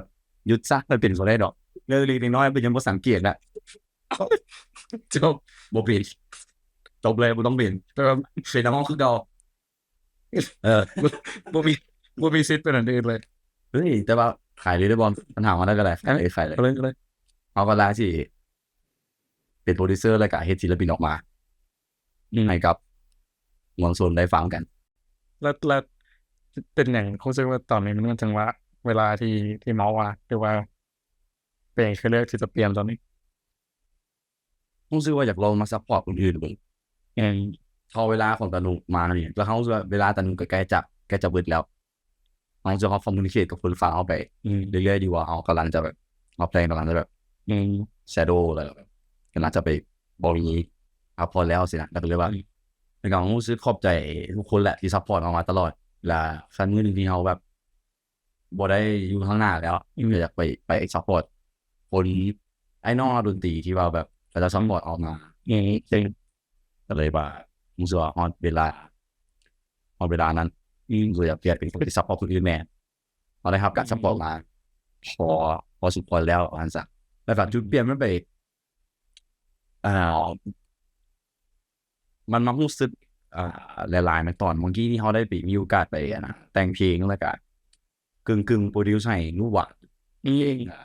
ຢຸດຊະ ມັນເປັນບໍ່ໄດ້ດອກ ເລື່ອງເລັກໆນ້ອຍໆ ເປັນຫຍັງບໍ່ສັງເກດນະ. ຈົບ ບໍ່ເປັນ ຈົບເລີຍ ບໍ່ຕ້ອງເປັນ ແຕ່ວ່າເປັນນັກຮ້ອງຄືເກົ່າ. ເອີ ບໍ່ມີ ບໍ່ມີສິດເປັນອັນອື່ນເລີຍ. ເຮີ້ຍ ແຕ່ວ່າຂາຍເລີຍໄດ້ບໍ່? ຄັນຖາມມາໄດ້ກໍໄດ້ ເອີ ຂາຍເລີຍ ເອົາເລີຍ ເອົາເລີຍ. ເຮົາກໍລາຊິເປັນໂປຣດິວເຊີ ແລ້ວກໍເຮັດສິນລະປິນອອກມາ ອືມ ໃຫ້ກັບມວນຊົນໄດ້ຟັງກັນ. ແລ້ວ ແລ້ວເປັນຫຍັງຮູ້ສຶກວ່າຕອນນີ້ມັນ ມັນຈັ່ງວ່າ ເວລາທີ່ ທີ່ເມົາວ່າ ຫຼືວ່າ ເປັນຫຍັງຄືເລືອກທີ່ຈະປ່ຽນຕອນນີ້? ຮູ້ສຶກວ່າຢາກລອງມາຊັບພອດຄົນອື່ນເບິ່ງ. ອືມ ເທົ່າເວລາຂອງຕາໜູມານີ້ ແລ້ວເຮົາຮູ້ສຶກວ່າເວລາຕາໜູກໍໃກ້ຈະ ໃກ້ຈະເບິດແລ້ວ. ເຮົາຈະ ເຮົາຄອມມູນິເຄດກັບຄົນຟັງເຮົາໄປ ອືມ ເລື້ອຍໆ ດີກວ່າເຮົາກຳລັງຈະແບບ ເຮົາແພລນກຳລັງຈະແບບ ອືມ ແຊໂດ ແລ້ວແບບກຳລັງຈະໄປບໍ່ມີ ອາ ພໍແລ້ວຊີ້ນະ. ແລ້ວກໍເລີຍວ່າ ອືມ ແລ້ວກໍຮູ້ສຶກຂອບໃຈທຸກຄົນແຫຼະທີ່ຊັບພອດເຮົາມາຕະຫຼອດ ແລະ ຄັນມື້ໜຶ່ງທີ່ເຮົາແບບ ບໍ່ໄດ້ຢູ່ທາງໜ້າແລ້ວ ອືມ ກໍຢາກໄປ ໄປຊັບພອດຄົນ ອ້າຍນ້ອງນັກດົນຕີທີ່ວ່າແບບເຂົາເຈົ້າ ອືມ ຊັບພອດອອກມາ. ອືມ ກໍເລີຍວ່າ ຮູ້ສຶກວ່າຮອດເວລາ ຮອດເວລານັ້ນ ອືມ ກໍຢາກ ຢາກເປັນຄົນທີ່ຊັບພອດຄົນອື່ນແດ່. ເຮົາໄດ້ຮັບການ ອືມ ຊັບພອດມາພໍ ພໍສົມຄວນແລ້ວ ວ່າຊັ້ນຊະ. ແລ້ວກໍຈຸດປ່ຽນມັນໄປ ອ່າ ມັນມາຮູ້ສຶກ ອ່າ ຫຼາຍໆ ໃນຕອນບາງທີທີ່ເຮົາໄດ້ໄປມີໂອກາດໄປ ອັນນະ ແຕ່ງເພງ ແລ້ວກະກຶ່ງໆ ໂປຣດິວໃຫ້ ຮູ້ວ່າ ອືມ ອ່າ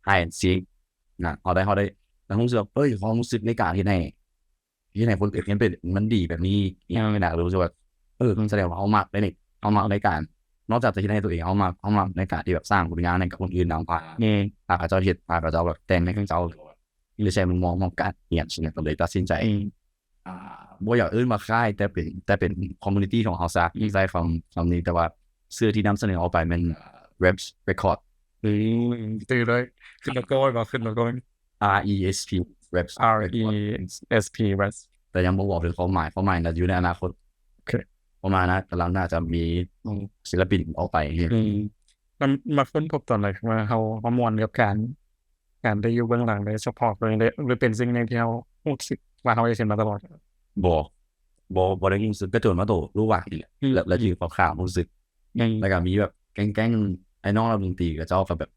ໃຫ້ເສຍງນະ ເຮົາໄດ້ ເຮົາໄດ້ ແລ້ວຮູ້ສຶກວ່າ ເອີຍ ຄວາມຮູ້ສຶກໃນການເຮັດໃຫ້ ເຮັດໃຫ້ຄົນອື່ນເຫັນເປັນ ມັນດີແບບນີ້ ອີຫຍັງນີ້ນະ ກໍເລີຍຮູ້ສຶກວ່າ ເອີ ອືມ ສະແດງວ່າເຮົາມັກເດ້ນີ້ ເຮົາມັກໃນການ ນອກຈາກຈະເຮັດໃຫ້ຕົວເອງ ເຮົາມັກ ເຮົາມັກໃນການທີ່ແບບສ້າງຜົນງານໃຫ້ກັບຄົນອື່ນນຳພາ ແມ່ນ ຖ້າເຂົາເຈົ້າເຮັດ ຖ້າເຂົາເຈົ້າແບບແຕ່ງໃຫ້ເຂົາເຈົ້າ ຫຼືໃຊ້ມຸມມອງຂອງການຮຽນ ຊັ້ນກໍເລີຍຕັດສິນໃຈ ອືມ ອ່າ ບໍ່ຢາກເອີ້ນວ່າຄ້າຍ ແຕ່ເປັນ ແຕ່ເປັນຄອມມູນິຕີຂອງເຮົາຊະ ອືມ ໃຊ້ຄຳ ຄຳນີ້ ແຕ່ວ່າເສື້ອທີ່ນຳສະເໜີອອກໄປແມ່ນ Raps Record. ອືມ ຈື່ເລີຍ ຂຶ້ນໂລໂກ້ບໍ່? ຂຶ້ນໂລໂກ້ R E S P Raps R E S P Raps ແຕ່ຍັງບໍ່ບອກເຖິງຄວາມໝາຍ ຄວາມໝາຍໜ້າຈະຢູ່ໃນອະນາຄົດ. ໂອເຄ ຄວາມໝາຍນະ ກຳລັງໜ້າຈະມີ ອືມ ສິນລະປິນອອກໄປ. ອືມ ມັນມາຄົ້ນພົບຕອນໃດວ່າເຮົາ ເຮົາມ່ວນກັບການ ການໄດ້ຢູ່ເບື້ອງຫຼັງ ໄດ້ຊັບພອດຕົວເອງ ຫຼືເປັນສິ່ງໜຶ່ງທີ່ເຮົາຮູ້ສຶກວ່າເຮົາຢາກເຮັດມາຕະຫຼອດ? ບໍ່ ບໍ່ ບໍ່ໄດ້ຮູ້ສຶກ ກະຈົນມາໂຕຮູ້ວ່ານີ້ແຫຼະ ອືມ ແລ້ວ ແລ້ວ ອືມ ຢູ່ຂ້າງໆຮູ້ສຶກ ອືມ ແລ້ວກະມີແບບແກ້ງໆ ໄອ້ນ້ອງນັກດົນຕີເຂົາເຈົ້າກະແບບ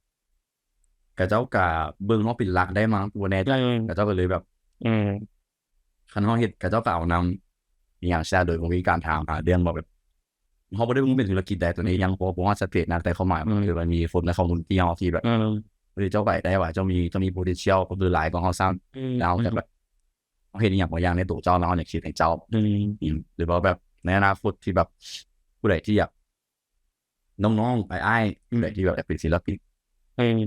ເຂົາເຈົ້າກະເບິ່ງເຮົາເປັນຫຼັກໄດ້ມັ້ງ ບໍ່ແນ່ໃຈ ອືມ ເຂົາເຈົ້າກະເລີຍແບບ ອືມ ຄັນເຮົາເຮັດ ເຂົາເຈົ້າກະເອົານຳ ອີຫຍັງຊະ ໂດຍບໍ່ມີການຖາມຫາເລື່ອງວ່າແບບ ເຮົາບໍ່ໄດ້ເບິ່ງເປັນທຸລະກິດໃດ ຕົວນີ້ຍັງບໍ່ ບໍ່ຮອດຊັດເຈນນະ ແຕ່ຄວາມໝາຍມັນ ອືມ ຄືມັນມີຄົນໃນຄອມມູນິຕີເຮົາທີ່ແບບ ອືມ ເອີ ເຈົ້າໄປໄດ້ວ່າ ເຈົ້າມີ ເຈົ້າມີ potential ກໍຄືຫຼາຍກວ່າເຮົາຊ້ຳ ອືມ ແລ້ວເຮົາຈະແບບ ເຮົາເຮັດອີ່ຫຍັງບາງຢ່າງໃນໂຕເຈົ້າ ແລ້ວເຮົາຢາກເຮັດໃຫ້ເຈົ້າ ອືມ ອືມ ຫຼືວ່າແບບໃນອະນາຄົດທີ່ແບບ ຜູ້ໃດທີ່ຢາກ ນ້ອງໆ ອ້າຍໆ ອືມ ຜູ້ໃດທີ່ແບບຢາກເປັນສິນລະປິນ ອືມ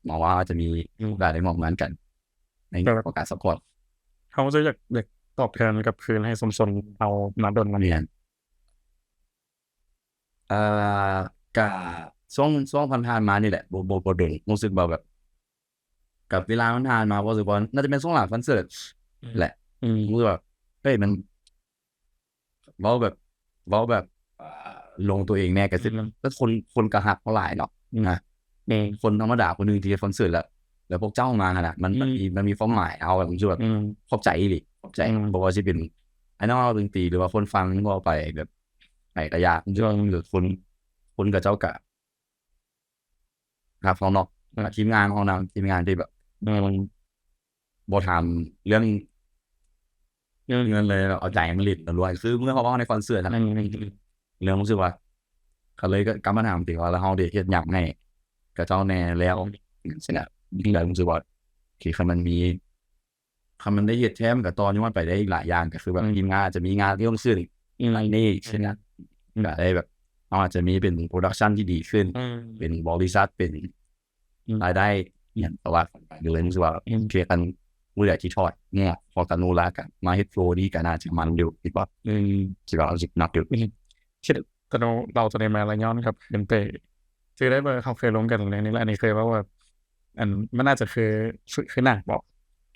ມອງວ່າອາດຈະມີ ອືມ ໂອກາດໄດ້ຮ່ວມງານກັນ ໃນ ແບບ ໂອກາດຊັບພອດ ເຮົາຈະຢາກ ຢາກຕອບແທນກັບຄືນໃຫ້ຊຸມຊົນເຮົານາດົນນະ. ແມ່ນ ເອີ ກະຊ່ວງ ຊ່ວງຜ່ານໆມານີ້ແຫຼະ ບໍ່ ບໍ່ ບໍ່ດົນ ຮູ້ສຶກວ່າແບບ ກັບເວລາມັນຜ່ານມາ ບໍ່ຮູ້ສຶກວ່າ ໜ້າຈະແມ່ນຊ່ວງຫຼັງຄອນເສີດ ອືມ ແຫຼະ ອືມ ຮູ້ສຶກວ່າ ເອີຍ ມັນ ເວົ້າແບບ ເວົ້າແບບ ອ່າ ລົງຕົວເອງແດ່ ກະຊິ ອືມ ແລ້ວຄົນ ຄົນກະຮັກເຮົາຫຼາຍເນາະ ອືມ ນະ ແມ່ນ ຄົນທຳມະດາຄົນໜຶ່ງທີ່ເຮັດຄອນເສີດແລ້ວ ແລ້ວພວກເຈົ້າມາຫັ້ນນະ ມັນ ອືມ ມັນມີ ມັນມີຄວາມໝາຍ ເຮົາ ເຮົາຮູ້ສຶກວ່າ ອືມ ຂອບໃຈອີ່ຫຼີ ຂອບໃຈ ອືມ ບໍ່ວ່າຊິເປັນອ້າຍນ້ອງນັກດົນຕີ ຫຼືວ່າຄົນຟັງທົ່ວໄປ ແບບໃຜກະຢາກ ເລື່ອງ ຫຼືຄົນ ຄົນເຂົາເຈົ້າກະ ຮັບເຮົາເນາະ ອືມ ທີມງານເຮົານຳ ທີມງານທີ່ແບບ ອືມ ບໍ່ຖາມເລື່ອງ ອືມ ເງິນເລີຍ ເອົາໃຈມາຫຼິ້ນລ້ວນໆ ຄືເມື່ອເຮົາເວົ້າໃນຄອນເສີດຫັ້ນ ອືມ ເລີ່ມຮູ້ສຶກວ່າ ກໍເລີຍກັບມາຖາມຕິວ່າ ແລ້ວເຮົາໄດ້ເຮັດຫຍັງໃຫ້ເຂົາເຈົ້າແດ່ແລ້ວ ອືມ ຈັ່ງຊີ້ນະ ເລີ່ມຮູ້ສຶກວ່າ ໂອເຄ ຄັນມັນມີ ຄັນມັນໄດ້ເຮັດແທ້ ມັນກໍຕໍ່ຍອດໄປໄດ້ອີກຫຼາຍຢ່າງ ກໍຄືແບບ ອືມ ທີມງານອາດຈະມີງານເພີ່ມຂຶ້ນ ອືມ ອັນນີ້ ອືມ ຊີ້ນະ ກໍໄດ້ແບບ ເຮົາອາດຈະມີເປັນໂປຣດັກຊັນທີ່ດີຂຶ້ນ ອືມ ເປັນບໍລິສັດ ເປັນ ອືມ ລາຍໄດ້ ອີ່ຫຍັງກໍວ່າໄປ ກໍເລີຍຮູ້ສຶກວ່າ ອືມ ໂອເຄ ຄັນມື້ໃດທີ່ຖອດໝວກຂອງຕາໂນລະ ກໍມາເຮັດໂຟລນີ້ ກໍໜ້າຈະມັນຢູ່ ຄິດວ່າ ອືມ ຄິດວ່າເຮົາຊິໜັກຢູ່ ອືມ ຄິດ ຕາໂນເລົ່າຕົວນີ້ມາລະຍ້ອນກັບເປັນເປ ຈື່ໄດ້ບໍ່ ເຮົາເຄີຍລົມກັນເລື່ອງນີ້ລະ ອັນນີ້ເຄີຍເວົ້າວ່າ ອັນ ມັນອາດຈະຄື ຄື ຄືໜັງບໍ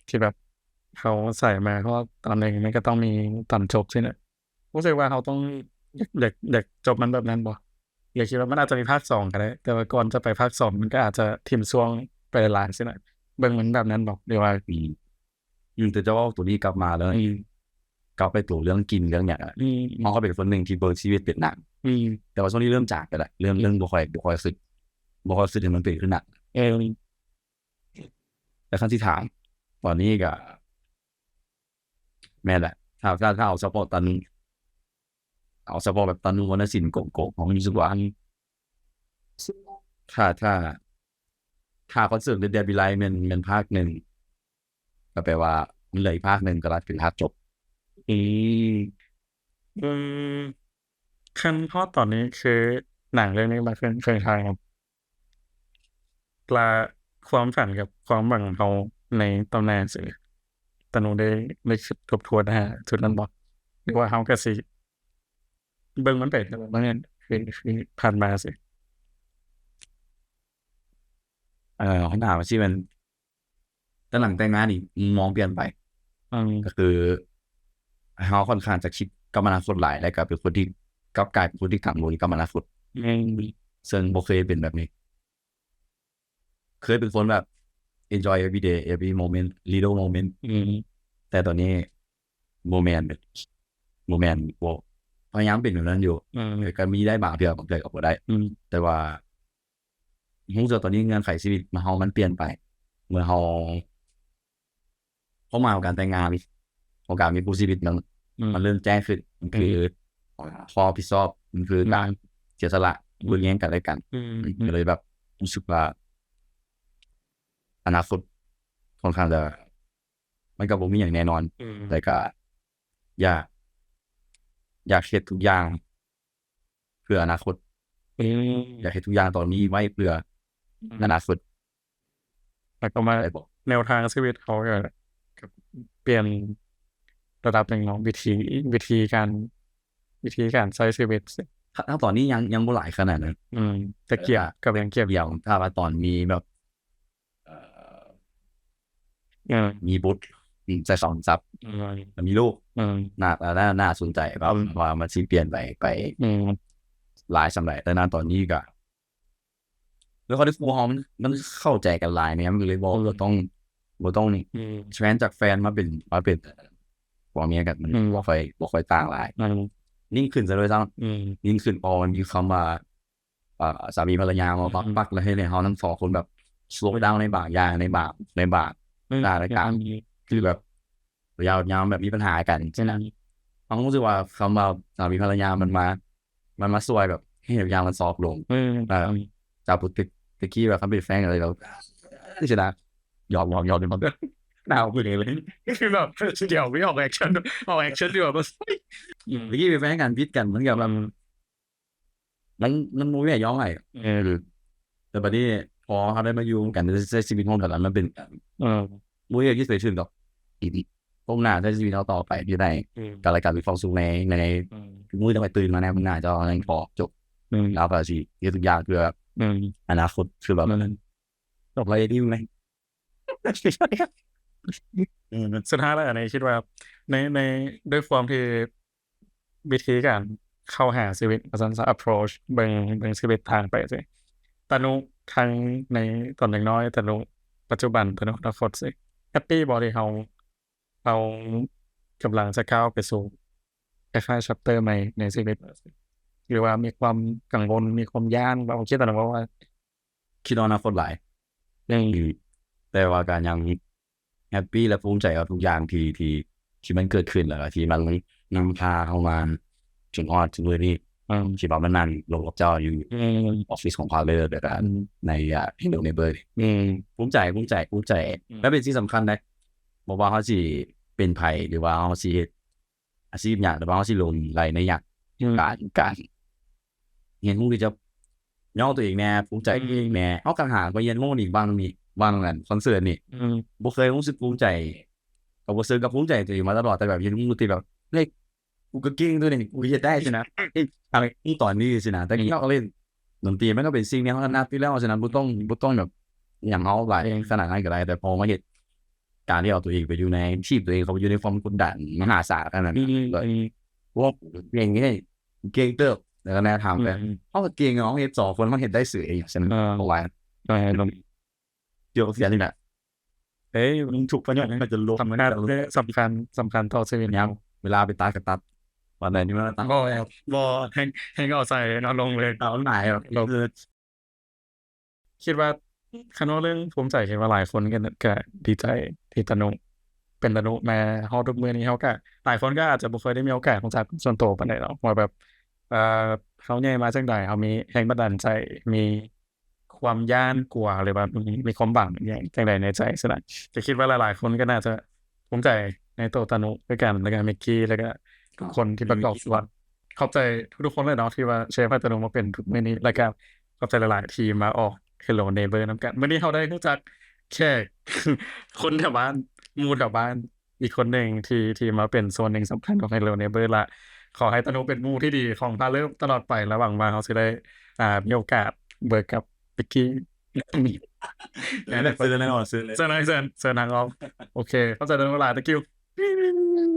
ທີ່ແບບເຮົາໃສ່ມາ ເພາະວ່າຕອນໜຶ່ງມັນກໍຕ້ອງມີຕອນຈົບຊີ້ນະ ຮູ້ສຶກວ່າເຮົາຕ້ອງ ຢາກ ຢາກ ຢາກຈົບມັນແບບນັ້ນບໍ ຫຼືຄິດວ່າມັນອາດຈະມີພາກສອງກໍໄດ້ ແຕ່ວ່າກ່ອນຈະໄປພາກສອງ ມັນກໍອາດຈະຖິ້ມຊ່ວງໄປຫຼາຍໆ ຊີ້ນະ ເບິ່ງມັນແບບນັ້ນບໍ ຫຼືວ່າ ອືມ ອືມ ແຕ່ຈະເວົ້າໂຕນີ້ກັບມາເລີຍ ອືມ ກັບໄປໂຕເລື່ອງກິນເລື່ອງຫຍັງອະ ອືມ ເຮົາກໍເປັນຄົນໜຶ່ງທີ່ເບິ່ງຊີວິດເປັນໜັງ ອືມ ແຕ່ວ່າຊ່ວງນີ້ເລີ່ມຈາງໄປລະ ເລີ່ມ ເລີ່ມບໍ່ຄ່ອຍ ບໍ່ຄ່ອຍຄິດ ບໍ່ຄ່ອຍຄິດໃຫ້ມັນເປັນຄືໜັງ ເອີ ແຕ່ຄັນຊິຖາມຕອນນີ້ກໍ ແມ່ນແຫຼະ ຖ້າ ຖ້າ ຖ້າເອົາສະເພາະຕອນ ເອົາສະເພາະແບບຕອນວນນະສິນກົງໆ ເຮົາຮູ້ສຶກວ່າ ຖ້າ ຖ້າ ຖ້າຄອນເສີດ Dead Dead Be Light ແມ່ນ ແມ່ນພາກໜຶ່ງ ກໍແປວ່າມັນເຫຼືອອີກພາກໜຶ່ງກໍລະເປັນພາກຈົບ. ອືມ ອືມ ຄັນຮອດຕອນນີ້ຄືໜັງເລື່ອງນີ້ມັນເຄີຍ ເຄີຍຖ່າຍ ລະຄວາມຝັນກັບຄວາມຫວັງເຮົາໃນຕອນໜ້າ ຕານູໄດ້ ໄດ້ຄິດທົບທວນຫາຈຸດນັ້ນບໍ່? ຫຼືວ່າເຮົາກະຊິເບິ່ງມັນໄປ ແຕ່ວ່າມັນຄື ຄືຜ່ານມາຊີ້? ເອີ ຄຳຖາມຊິແມ່ນ ແຕ່ຫຼັງແຕ່ງງານນີ້ມຸມມອງປ່ຽນໄປ ອືມ ກໍຄືເຮົາຄ່ອນຂ້າງຈະຄິດກັບອະນາຄົດຫຼາຍ ແລະ ກໍເປັນຄົນທີ່ ກັບກາຍເປັນຄົນທີ່ກັງວົນກັບອະນາຄົດ ອືມ ເຊິ່ງບໍ່ເຄີຍເປັນແບບນີ້ ເຄີຍເປັນຄົນແບບ enjoy every day every moment little moment ອືມ ແຕ່ຕອນນີ້ບໍ່ແມ່ນ ບໍ່ແມ່ນ ບໍ່ ພະຍາຍາມເປັນແບບນັ້ນຢູ່ ອືມ ແຕ່ກໍມີໄດ້ບາງເທື່ອ ບາງເທື່ອກໍບໍ່ໄດ້ ອືມ ແຕ່ວ່າ ຮູ້ສຶກວ່າຕອນນີ້ເງື່ອນໄຂຊີວິດເຮົາມັນປ່ຽນໄປ ເມື່ອເຮົາ ຄວາມໝາຍຂອງການແຕ່ງງານ ຂອງການມີຄູ່ຊີວິດນັ້ນ ອືມ ມັນເລີ່ມແຈ້ງຂຶ້ນ ມັນຄື ອືມ ຄວາມຮັບຜິດຊອບ ມັນຄືການ ອືມ ເສຍສະຫຼະ ອືມ ເບິ່ງແຍງກັນແລະກັນ ອືມ ອືມ ກໍເລີຍແບບຮູ້ສຶກວ່າ ອະນາຄົດຄ່ອນຂ້າງຈະ ມັນກໍບໍ່ມີຫຍັງແນ່ນອນ ອືມ ແຕ່ກໍຢາກ ຢາກເຮັດທຸກຢ່າງ ເພື່ອອະນາຄົດ ອືມ ຢາກເຮັດທຸກຢ່າງຕອນນີ້ໄວ້ເພື່ອ ອືມ ອະນາຄົດ ແລ້ວກໍມາ ໄດ້ບໍ່ ແນວທາງຊີວິດເຮົາກໍ ກໍປ່ຽນລະດັບໜຶ່ງເນາະ ວິທີ ວິທີການ ວິທີການໃຊ້ຊີວິດ ຖ້າ ຖ້າຕອນນີ້ຍັງ ຍັງບໍ່ຫຼາຍຂະໜາດນັ້ນ ອືມ ແຕ່ກຽມ ກໍຍັງກຽມ ຖ້າວ່າຕອນມີແບບ ເອີ ເອີ ມີບຸດ ອືມ ໃຊ້ສອງຊັບ ອືມ ແລ້ວມີລູກ ອືມ ໜ້າ ໜ້າ ໜ້າສົນໃຈ ແບບ ອືມ ວ່າມັນຊິປ່ຽນໄປ ໄປ ອືມ ຫຼາຍສ່ຳໃດ ແຕ່ນະຕອນນີ້ກໍ ດ້ວຍຄວາມທີ່ຄູ່ເຮົາມັນ ມັນເຂົ້າໃຈກັນຫຼາຍແນວ ມັນກໍເລີຍບໍ່ ອືມ ບໍ່ຕ້ອງ ບໍ່ຕ້ອງ ອືມ trans ຈາກແຟນມາເປັນ ມາເປັນຜົວເມຍກັນ ມັນ ອືມ ບໍ່ຄ່ອຍ ບໍ່ຄ່ອຍຕ່າງຫຼາຍ ອືມ ຍິ່ງຂຶ້ນຊະດ້ວຍຊ້ຳ ອືມ ຍິ່ງຂຶ້ນ ເພາະວ່າມັນມີຄຳວ່າ ອ່າ ສາມີພັນລະຍາມາ ອືມ ປັກໆ ແລ້ວເຮັດໃຫ້ເຮົາທັງສອງຄົນແບບ slow down ໃນບາງຢ່າງ ໃນບາງ ໃນບາງ ອືມ ສະຖານະການ ອືມ ຄືແບບ ລະຍະຍາວແບບມີບັນຫາກັນ ອືມ ເຊັ່ນນັ້ນ ເຮົາຮູ້ສຶກວ່າຄຳວ່າສາມີພັນລະຍາມັນມາ ມັນມາຊ່ວຍແບບໃຫ້ທຸກຢ່າງມັນຊອບລົງ ອືມ ເອີ ອືມ ຈາກປົກຕິ ແຕ່ກີ້ແບບຄັນເປັນແຟນກັນແລ້ວ ຊິນະ ຢອກໆໆ ໜາວຂຶ້ນເອງເລີຍ ຄືແບບ ດຽວໄປອອກແອັກຊັນ ອອກແອັກຊັນດີກວ່າ ອືມ ແຕ່ກີ້ເປັນແຟນກັນ ຜິດກັນ ມັນກໍແບບ ອືມ ມັນ ມັນບໍ່ມີໃຜຍອມໃຫ້ ເອີ ແຕ່ບັດນີ້ພໍເຮົາໄດ້ມາຢູ່ນຳກັນ ໃຊ້ຊີວິດຮ່ວມກັນ ແລ້ວມັນເປັນ ເອີ ບໍ່ມີໃຜຄິດໄປເຖິງດອກ ອືມ ກ້ມໜ້າໃຊ້ຊີວິດເຮົາຕໍ່ໄປຢູ່ໃນ ອືມ ກັນແລະກັນ ມີຄວາມສຸກໃນ ໃນ ອືມ ມື້ທີ່ຂ້ອຍຕື່ນມາໃນມື້ໜ້າ ເຈົ້າຍັງພໍ ຈົບ ອືມ ລາວກໍຊິເຮັດທຸກຢ່າງເພື່ອ ອືມ ອະນາຄົດ ຄືແບບ ອືມ ດອກໄມ້ດິ້ວໄງ ອືມ ສຸດທ້າຍແລ້ວ ອັນນີ້ຄິດວ່າ ໃນ ໃນ ດ້ວຍຄວາມທີ່ ວິທີການເຂົ້າຫາຊີວິດວ່າຊັ້ນຊະ approach ເບິ່ງ ເບິ່ງຊີວິດທາງໄປຊີ້ ຕານຸທັງໃນຕອນເດັກນ້ອຍ ຕານຸປັດຈຸບັນ ຕານຸອະນາຄົດຊີ້ ແຮັບປີບໍ່ທີ່ເຮົາ ເຮົາກຳລັງຈະກ້າວໄປສູ່ chapter ໃໝ່ໃນຊີວິດ ຫຼືວ່າມີຄວາມກັງວົນ ມີຄວາມຢ້ານ ບໍ່ຄິດຕານຸວ່າ ຄິດຮອດອະນາຄົດຫຼາຍ ອືມ ແຕ່ວ່າກໍຍັງແຮັບປີ ແລະ ພູມໃຈກັບທຸກຢ່າງທີ່ ທີ່ ທີ່ມັນເກີດຂຶ້ນ ແລ້ວກໍທີ່ມັນນຳພາເຮົາມາຈົນຮອດທຸກມື້ນີ້ ອືມ ທີ່ວ່າມານັ່ງລົມກັບເຈົ້າຢູ່ ອືມ ອອບຟິດຂອງພາເລີ ແລ້ວກໍ ອືມ ໃນ ອາ Hello Neighbor ນີ້ ອືມ ພູມໃຈ ພູມໃຈ ພູມໃຈ ອືມ ແລະ ເປັນສິ່ງສຳຄັນເດ້ ບໍ່ວ່າເຮົາຊິເປັນໃຜ ຫຼືວ່າເຮົາຊິເຮັດ ອາຊີບຫຍັງ ຫຼືວ່າເຮົາຊິລົງໄຫຼໃນຫຍັງ ອືມ ການ ການຮຽນຮູ້ທີ່ຈະຍ້ອງຕົວເອງແດ່ ພູມໃຈ ອືມ ຕົວເອງແດ່ ເຮົາກໍຫາໄປຮຽນຮູ້ນີ້ ຫວ່າງນີ້ ຫວ່າງອັນຄອນເສີດນີ້ ອືມ ບໍ່ເຄີຍຮູ້ສຶກພູມໃຈ ກໍບໍ່ເຊີງກັບພູມໃຈຕົວເອງມາຕະຫຼອດ ແຕ່ແບບຮຽນຮູ້ທີ່ແບບ ເຮີ້ຍ ກູກໍເກັ່ງຕົວນີ້ ກູກໍເຮັດໄດ້ຊີ້ນະ ເອີ ອັນນີ້ຕອນນີ້ຊີ້ນະ ແຕ່ ອືມ ເຮົາກໍເຫຼັ້ນ ດົນຕີມັນກໍເປັນສິ່ງທີ່ເຮົາຖະໜັດຢູ່ແລ້ວ ສະນັ້ນບໍ່ຕ້ອງ ບໍ່ຕ້ອງແບບຫຍັງເຮົາຫຼາຍ ເອີ ຂະໜາດນັ້ນກໍໄດ້ ແຕ່ພໍມາເຮັດ ການທີ່ເອົາຕົວເອງໄປຢູ່ໃນ ທີບຕົວເອງເຂົ້າໄປຢູ່ໃນຄວາມກົດດັນມະຫາສານຂະໜາດນັ້ນ ອືມ ແລ້ວ ອືມ ໂອ້ ເກັ່ງເດ້ ເກັ່ງເຕີບ ແລ້ວກໍແນະຖາມແບບ ອືມ ເຮົາກໍເກັ່ງເນາະ ເຮົາເຮັດສອງຄົນ ເຮົາເຮັດໄດ້ເສີຍ ສະນັ້ນ ເອີ ເພາະວ່າ ເອີ ເຈົ້າເສຍນີ້ແຫຼະ ແບ ເອີຍ ມັນຖືກປະໂຫຍດ ມັນຈະລົບ ສຳຄັນ ສຳຄັນ ສຳຄັນຕໍ່ຊີວິດເຮົາ. ເວລາໄປຕັດກໍຕັດ ວັນໃດທີ່ມັນຕັດ ບໍ່ ບໍ່ ແຮ່ງ ແຮ່ງເອົາໃສ່ເນາະ ລົງເລີຍ ເອົາຫຼາຍແບບ ເອີ ຄິດວ່າ ຄັນເວົ້າເລື່ອງພູມໃຈ ຄິດວ່າຫຼາຍຄົນກໍ ກໍດີໃຈທີ່ຕານຸເປັນຕານຸມາຮອດທຸກມື້ນີ້. ເຮົາກໍ ຫຼາຍຄົນກໍອາດຈະບໍ່ຄ່ອຍໄດ້ມີໂອກາດຮູ້ຈັກສ່ວນໂຕປານໃດເນາະ ວ່າແບບ ເອີ ເຮົາໃຫຍ່ມາຈັ່ງໃດ ເຮົາມີແຮງບັນດານໃຈ ມີຄວາມຢ້ານກົວ ຫຼືວ່າມີ ມີຄວາມຫວັງຫຍັງຈັ່ງໃດໃນໃຈຊີ້ນະ. ກໍຄິດວ່າຫຼາຍໆຄົນກໍໜ້າຈະພູມໃຈໃນໂຕຕານຸຄືກັນ ແລ້ວກໍມິກກີ້ ແລ້ວກໍທຸກຄົນທີ່ປະກອບສ່ວນ. ຂອບໃຈທຸກໆຄົນເລີຍເນາະ ທີ່ວ່າເຊຟໃຫ້ຕານຸມາເປັນທຸກມື້ນີ້ ແລ້ວກໍຂອບໃຈຫຼາຍໆທີ່ມາອອກ Hello Neighbor ນຳກັນ. ມື້ນີ້ເຮົາໄດ້ຮູ້ຈັກແຂກ ຄົນແຖວບ້ານ ໝູ່ແຖວບ້ານ ອີກຄົນໜຶ່ງທີ່ ທີ່ມາເປັນສ່ວນໜຶ່ງສຳຄັນຂອງ Hello Neighbor ລະ ຂໍໃຫ້ຕານຸເປັນໝູ່ທີ່ດີຂອງພາເລີບຕະຫຼອດໄປ ລະຫວັງວ່າເຮົາຊິໄດ້ ອ່າ ມີໂອກາດເວີກກັບປິກກີ້. ເຊີນເລີຍ ເຊີນເລີຍ ເຊີນເລີຍ ເຊີນເລີຍ ເຊີນ ເຊີນທາງອ້ອມ. ໂອເຄ ຂອບໃຈຕານຸຫຼາຍ thank you.